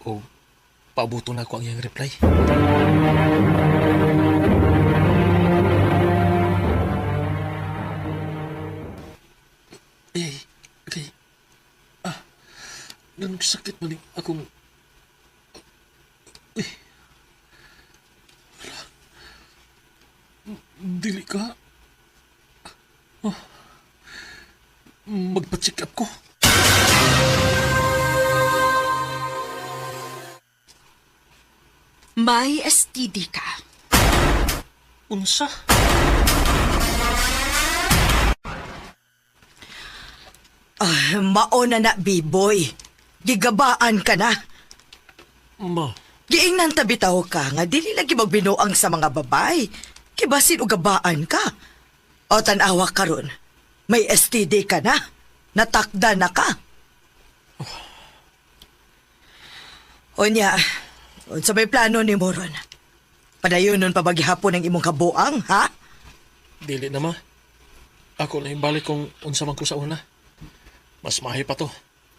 O paabuto na ako ang iyang reply. Eh, okay. Ah, ganun sakit man yung akong... Eh. Wala. Dili ka. Ah. Magpa-check up ko. May STD ka. Unsa? Ah, maona na, B-boy. Gigabaan ka na. Ma, Giingnan tabi bitaw ka nga dili lagi magbinuang sa mga babay. Kibasin o gabaan ka. O tanawa karon. May STD ka na. Natakda na ka. Unya, unsa may plano ni Moron? Padayon nun pabaghihapon ang imong kabuang, ha? Dili na ma. Ako na balik kung unsa man ko sa una. Mas mahay pa to.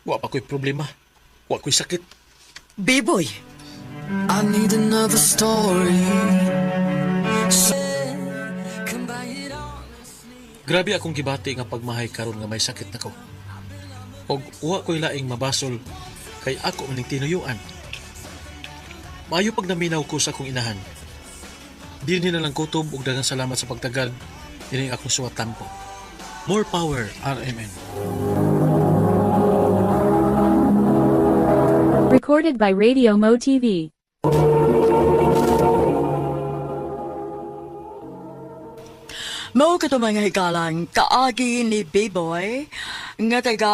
Wa pa ko'y problema. Wa ko'y sakit. B-boy, I need another story. Grabe akong gibati nga pagmahay karon nga may sakit nako. Og wa ko'y laing mabasol kay ako maning tinuyuan. Maayo pag naminaw ko sa akong inahan. Dinhi na lang kutob og daghang salamat sa pagtagad ining akong suwat tampo. More power, RMN. Recorded by Radio Mo TV. Mao kato mga higalang kaagi ni B-Boy nga taga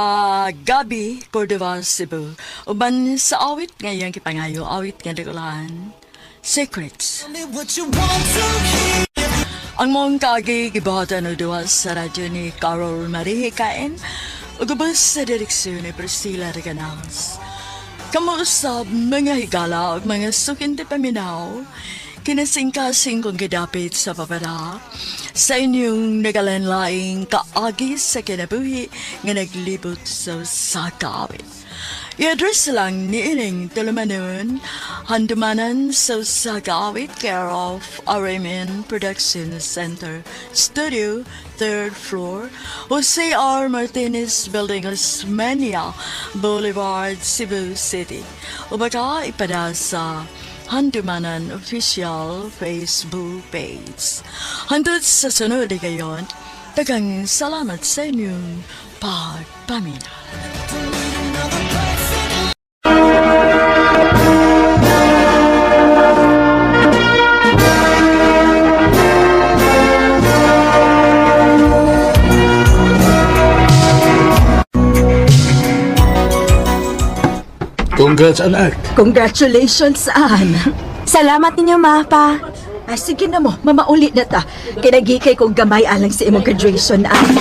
Gabi, Cordova, Cebu. Uban sa awit nga iyang kipangayo, awit nga dakulaan, Secrets. What you want to hear. Ang mong kaagi gibuhatan og duha sa radyo ni Carol Marie Hikain ug ubos sa direksyon ni Priscilla Reganals. Kamo usab mga higala ug mga sukinti paminaw, kinasingkasing kong gidapit sa babara sa inyong nagalanlaing kaagi sa kinabuhi nga naglibot sa usa ka awit. I-address lang ni ining tulumanon, handumanan sa usa ka awit, care of RMN Production Center, Studio, 3rd floor, Jose R. Martinez Building, Osmeña Boulevard, Cebu City. O baka ipada sa Handumanan Official Facebook page. Hantod sa sunod gayon, daghang salamat sa inyong pagpamina. Congrats, anak. Congratulations, Ann. Salamat ninyo, ma, pa. Ah, sige na mo, mamauli na ta. Kinagikay kong gamay alang sa imong graduation, Ann.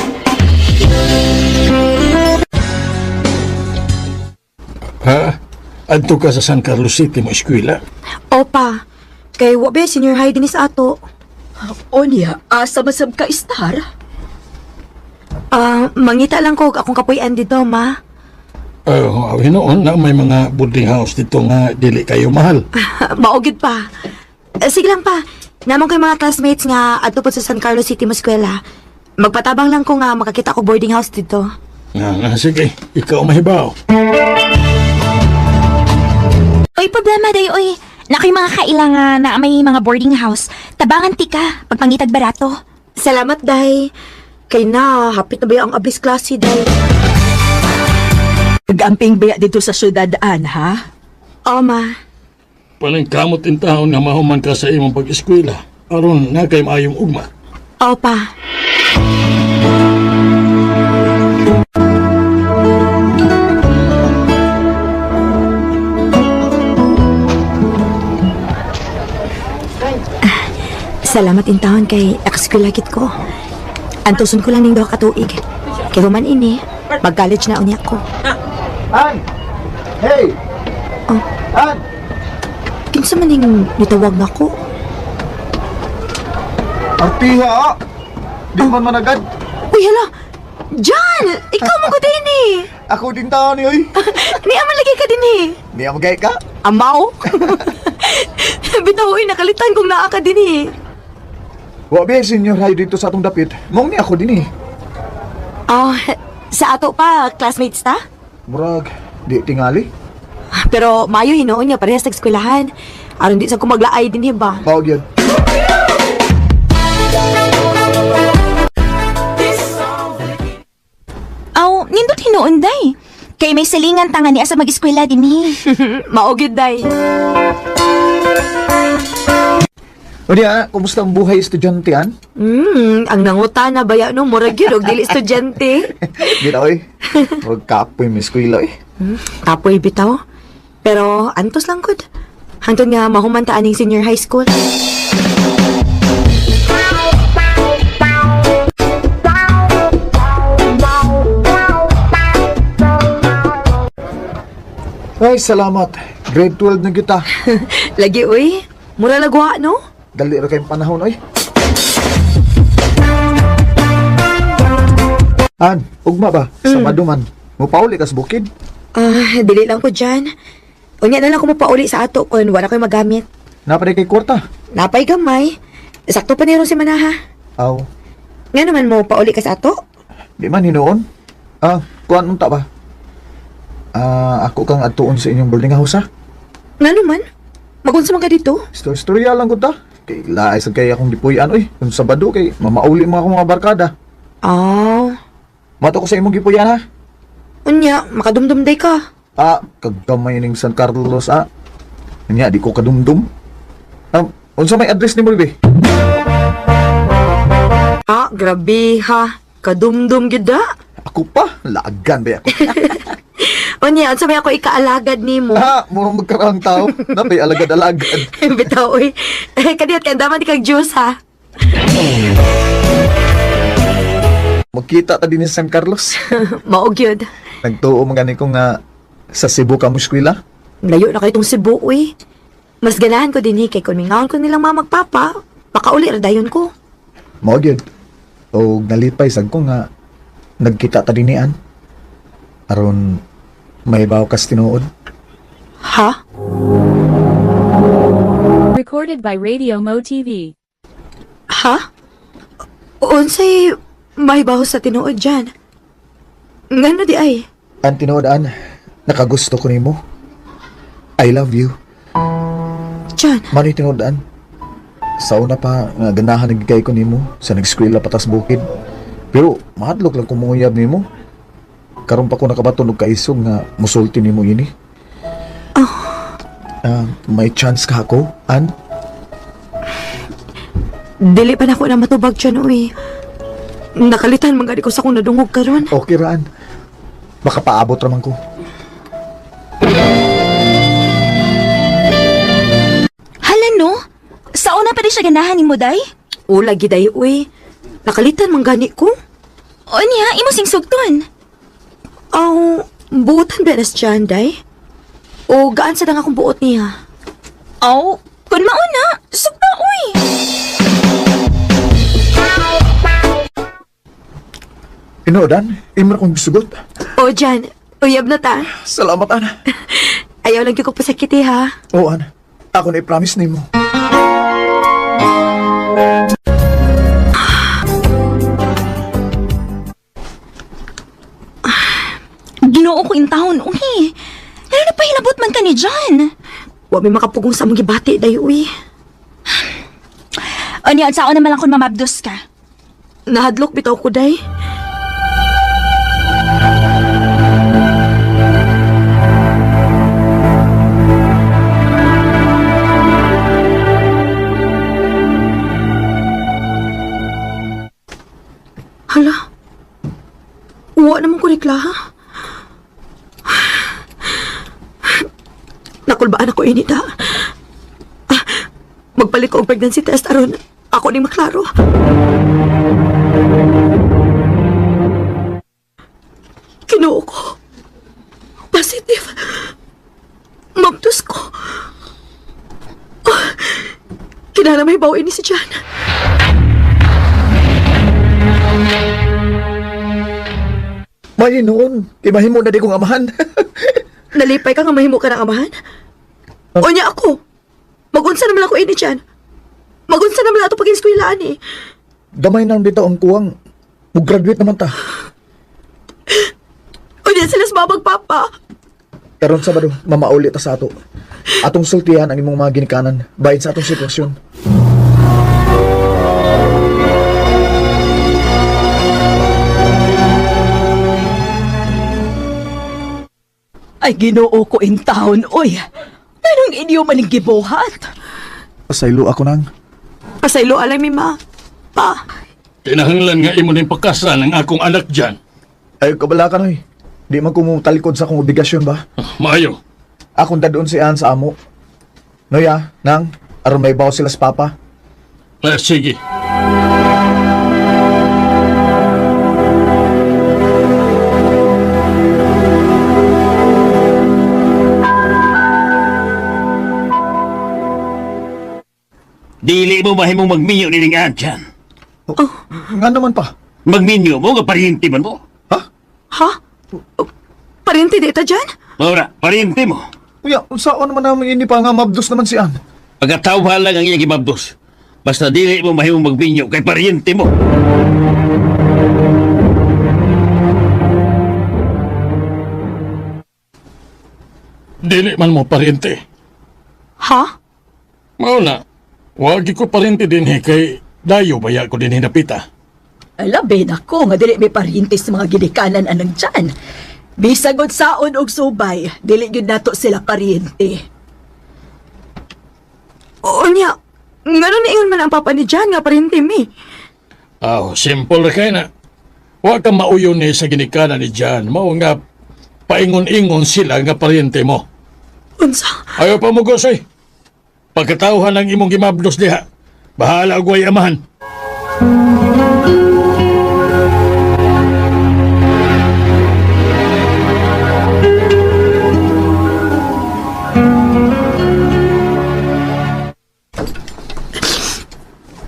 Ha? Adto ka sa San Carlos City mo eskwela. Opa, kay wa ba senior high din sa ato. Onya, asa masab ka star? Ah, mangita lang ko og akong kapuy-an dito, ma. Oh, hinuon na may mga boarding house dito nga dili kayo mahal. Maugid pa. Eh, sige lang pa. Namang ko yung mga classmates nga adto po sa San Carlos City mo eskwela. Magpatabang lang ko nga makakita ko boarding house dito. Nga, nga, sige, ikaw mahibaw. Oy, problema day, oy. Na kay mga kailangan na may mga boarding house. Tabangan ti ka, pagpangitag barato. Salamat, day. Kay na, hapit na ba ang abis klase, day? Nagamping baya dito sa syudad, Ann, ha? O, ma. Paningkamot in taon nga mahuman ka sa imong pag-eskwela. Aron na kay maayong ugma. Opa. Salamat in taon kay nakaskwela gid ko. Antuson ko lang ning duha ka tuig. Kay human ini, mag-college na unya ko. An! Hey! Oh. An! Kinsa man ning nitawag nako? Artiha! ah! Di man managad. Uy, hala! John! Ikaw mo ko din eh! Ako din taon ni oy. Niya man lagi ka din eh! Niya magay ka? Amaw? Bitaw, uy, nakalitan kung naa ka din eh. Wa ba senior high dito sa atong dapit. Mong ni ako din eh. Oh, sa ato pa, classmates ta? Murag, di tingali. Pero mayo hinuon niya parehas nag-eskwelahan. Aron di sa kumaglaay din eh ba? Mao gyud. Aw, nindot hinuon day. Kay may salingan tanga niya sa mag-eskwela dinhi. Mao gyud day. O diya, kumusta ang buhay estudyante an? Ang nanguta na baya no, murag gyud og dili estudyante. Di na oy. Murag kapoy mi eskwela oy. Kapoy bitaw. Pero antos lang gud. Hangtod nga mahuman ta aning senior high school. Ay, salamat. Grade 12 na kita. Lagi uy, mura lagwa no? Dali ra kayong panahon oy. An, ugma ba? Sa maduman. Mupauli kas bukid. Ah, dili lang ko dyan. Unya na lang ko mapauli sa ato kun wala ko'y magamit. Napaday kay kwarta. Napay gamay. Sakto pa niro si Manaha. Aw, Nga naman mo pauli ka sa ato? di man hinuon. Ah, kuan unta ba? Ah, ako kang adtuon sa inyong boarding house ha. Nga naman? Magunsa man ka dito? Story-storya lang ko ta. Kay laay sa kay akong gipuy-an oy. Kung Sabado kay mamauli mga akong mga barkada. Ah, Mato ko sa imong gipuy-an ha. unya, makadumdum day ka. Ah, kagamay ning San Carlos ah. Nya di ko kadumdum. Ah, unsa may address nimo be? Ah, grabe ha. Kadumdum gyud da. Ako pa, laagan ba ako. Unya, unsa may ako ikaalagad nimo? Ah, murong magkaraang tao. Napay alagad-alagad. Bitaw oy. Eh, kadiyot kay daman di kag juice ha. Magkita ta din sa San Carlos. Mao gyud. Nagtuo man gani ko nga sa Cebu ka mo eskwela. Layo na kay tong Cebu uy. Mas ganahan ko dinhi kay kun mingaon ko nilang mama magpapa, pakauli ra dayon ko. Mao gyud. Og nalipay sad ko nga nagkita ta dinhi an. Aron may baw kas tinuod. Ha? Recorded by Radio Mo TV. Ha? Unsay may baho sa tinuod dyan? Ngano di ay? Ang tinuod an, nakagusto ko nimo. I love you. Diyan. Manoy tinuod an. Sa una pa nga ganahan nagkay ko nimo sa nag-eskwela patas bukid. Pero mahadlok lang ko monguyab nimo. Karon pa ko nakabaton og kaisog nga musulti nimo ini. Ah, may chance ka ako, an? Dili pa na ako na matubag dyan, uy. Nakalitan man gani ko sa akong nadungog karon. Okay ra an. Baka paabot ra man ko. Hala no? Sa una pa di siya ganahan nimo day? Ula giday, uy. Nakalitan man gani ko. O niya, imo sing sugton. Aw, buotan ba nas dyan, day? O gaan sa dang akong buot niya? Aw, kun mauna, sugta uy. Tinuod an, imo ra kong gisugot. O dyan, uyab na ta. Salamat an. Ayaw lang gyud ko pasakiti, ha? Oo an. Ako na i-promise nimo. Ginoo ko intawon uy. Ano na pahilabot man ka ni John? Wa may makapugong sa among gibati, day, uy. O niya, sa una man lang kun mamabdos ka. Nahadlok bitaw ko, day. Wa naman ko reklaha. Nakulbaan ako inita. Magpalit ko og pregnancy test aron ako ni maklaro. Kinuo ko. Positive. Mabdos ko. Kinala may bawi ni si Jan. May noon, kay mahimo na di kong amahan. Nalipay ka nga mahimo ka ng amahan? O niya ako. Magunsa naman ako ini Jan. Magunsa naman ato pag-eskwelaan eh. Gamay na dito ang kuwang. Mag-graduate naman ta. O niya sila sa babag papa. Karon Sabado, mamauli ta sa ato. Atong sultihan ang imong mga ginikanan bahin sa atong sitwasyon. Ay, Ginoo ko in town, oy. Anong inyo maning gibuhat? Pasaylo ako nang. Pasaylo alay mi ma. Pa. Kinahanglan nga imo ning pakasan ang akong anak dyan. Ay, kabala ka noy. Di man ko mutalikod sa akong obligasyon ba? Maayo. Akong dadon si Ann sa amo. Noya, nang, aron may baw sila sa papa. Sige. Dili mo mahimong magminyo ni Ning Ann dyan. Oh. Nga naman pa. Magminyo mo, nga parinti man mo. Ha? Ha? Parinti dita dyan? Ora, parinti mo. Kuya, unsaon naman namin ini pa nga mabdos naman si Ann? Pagkatawhan lang ang iyang gimabdos. Basta dili mo mahimong magminyo kay parinti mo. Dili man mo parinti. Ha? Mao na. Wagi ko parinti din eh, kay dayo baya ko din hinapita. Alabi na ko nga dili may parinti sa mga ginikanan anang dyan. Bisag saon og subay, dili gyud nato sila parinti. Oo niya. Ngano niingon man ang papa ni Jan nga parinti mi. Aw, simple ra kay na. Wa ka mauyon ni sa ginikanan ni Jan. Mao nga paingon-ingon sila nga parinti mo. Unsa? Ayaw pa mo gosoy. Pagkatawhan ang imong gimabdos diha. Bahala og way amahan.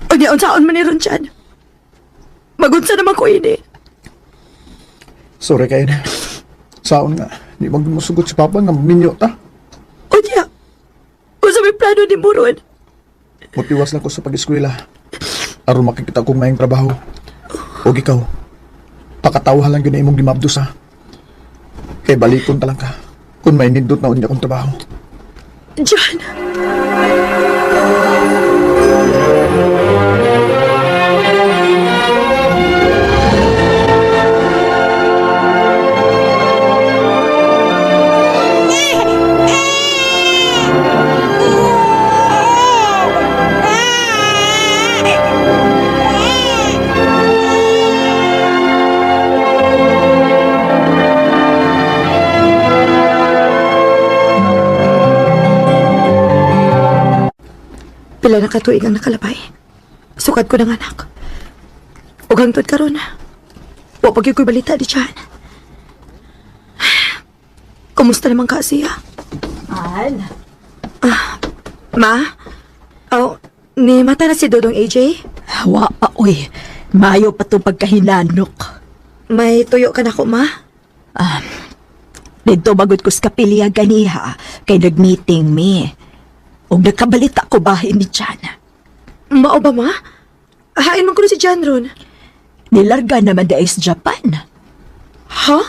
Unya, unsaon man ni ron Jan? Magunsa naman ko ini. Sorry kayo na. Saon nga, di mag musugot si Papa nga minyo ta. Unya, unsa may plano ni Muron? Mutiwas lang ko sa pag-eskwela. Aron makikita kong maayong trabaho. Og ikaw, pakatawhan lang yun na imong gimabdos ha. Kay balikon ta lang ka. Kung may nindot na unya akong trabaho. Jan! Pila na katuig ang nakalabay. Sukad ko ng anak. Ug hangtod karon. Wa pa gyud ko'y balita di Chan. Kumusta naman ka siya? An? Ma? Oh, ni mata na si Dodong AJ? Wa pa, oy. Mayo pa itong pagkahinanok. May tuyo ka na ko, ma? Dito magod ko sa kapilya ganiha kay nag-meeting mi. Og nagkabalita ko bahin ni Jan. Mao ba, ma? Hain man ko na si Jan ron. Nilarga naman dahil sa Japan. Ha?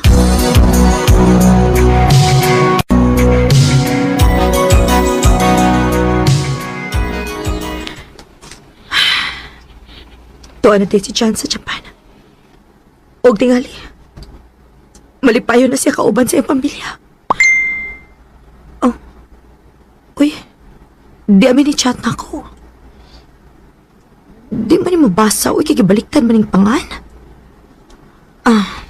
Tuwa na din si Jan sa Japan. Og tingali. Malipayo na siya kauban sa iyang pamilya. Oh. Uy. Di amin ni chat na ako. Di man ni mabasa. Uy, kikibaliktad man yung pangan. Ah.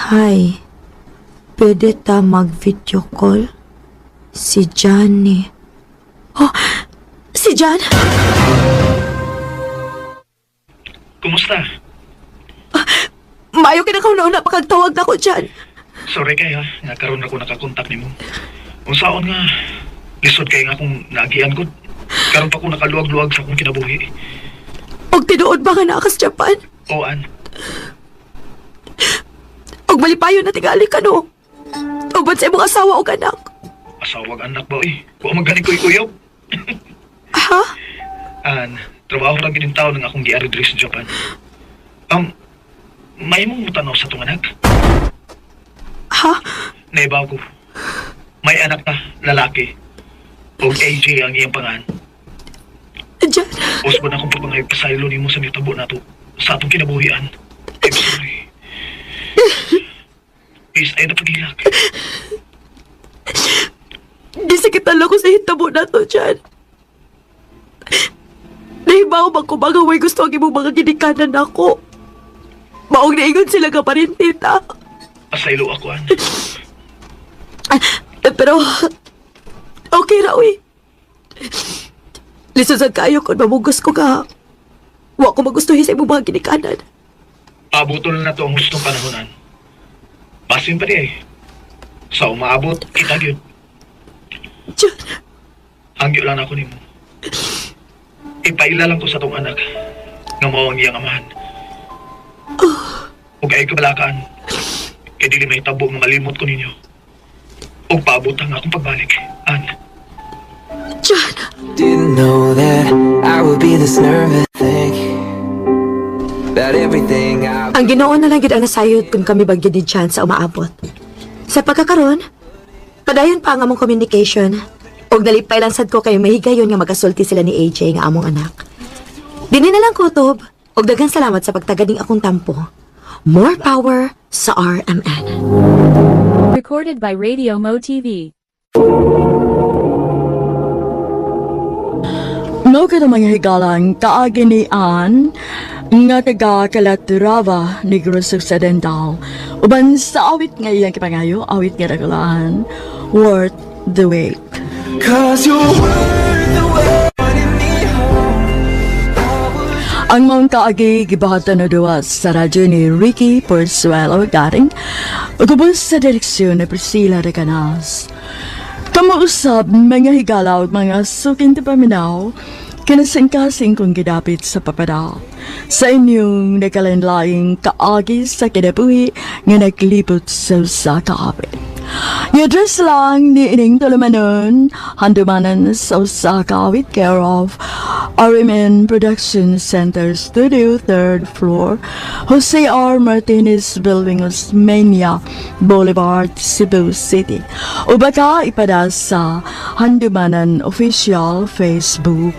Hi. Pwede ta mag-video call? Si Johnny. Oh, si John? Kumusta? Maayo ka na kauna-una pakagtawag na ko dyan. Sorry kay ha, nga karon ako nakakontak nimo. Unsaon nga lisod kay nga akong naagian gud. Karon pa ko nakaluwag-luwag sa akong kinabuhi. Og tinuod ba nga naa ka sa Japan? O an, Og malipayon na tingali ka no? Uban sa imong asawa og anak. Asawag anak ba oy? Wa man gani ko'y uyab. Ha? An, trabaho ra gid taon nga akong giari diri sa Japan. May mong mutanaw sa tong anak? Ha? Naibaw ko. May anak na, lalaki. Og AJ ang iyang pangan. John. Usbon akong pagpangayog pasaylo nimo sa mitabo nato sa atong kinabuhian. I'm sorry. Please, ay napagilak. Di sa kita lang ko sa hitabo na to, John. Nahibaw ba ko mga way gusto ang imong mga ginikanan nako? Maong naingon sila ka pa rin, tita. Pasaylo ako, an. Eh, pero, okay ra, uy. Lisod sad kayo kung mamugos ko ka. Wa ko magustuhin sa imong mga ginikanan. Abuton na to ang gustong panahonan. Basin pa di eh. Sa umaabot, kita gyud. John. Hangyo lang ako nimo. Ipaila lang ko sa tong anak nga mao ang iyang amahan. Ug ay kabalakaan kay dili mahitabo nga malimot ko ninyo. Ug paabot ang akong pagbalik. An. John. Didn't know that I would be this nervous. Think about everything I Ang Ginoo na lang gid ang nasayod kung kami ba gyud ni John sa umaabot. Sa pagkakaron, padayon pa ang among communication. Og nalipay lang sad ko kay mahigayon nga magasulti sila ni AJ nga among anak. Dini na lang kutob, og daghan salamat sa pagtagad ning akong tampo. More power sa RMN. Recorded by Radio Mo TV. Mao ka mga higalang kaagi ni Ann nga taga Calatrava, Negros Occidental. Uban sa awit nga iyang kipangayo, awit nga dakulaan, Worth the Wait. 'Cause you're worth the wait. Ang maong kaagi gibahatan na duwa sa radyo ni Ricky Porzuelo Garing, ugubos sa direksyon ni Priscilla de Canas. Kamuusab mga higala ug mga suking paminaw, kinasingkasing kong gidapit sa papada sa inyong nagkalanlaing kaagi sa kinabuhi nga naglibot sa usa ka awit. I-address lang ni ining tulumanon, handumanan sa usa ka awit, care of RMN Production Center Studio, 3rd floor, Jose R. Martinez Building, Osmeña Boulevard, Cebu City. O baka ipada sa Handumanan Official Facebook.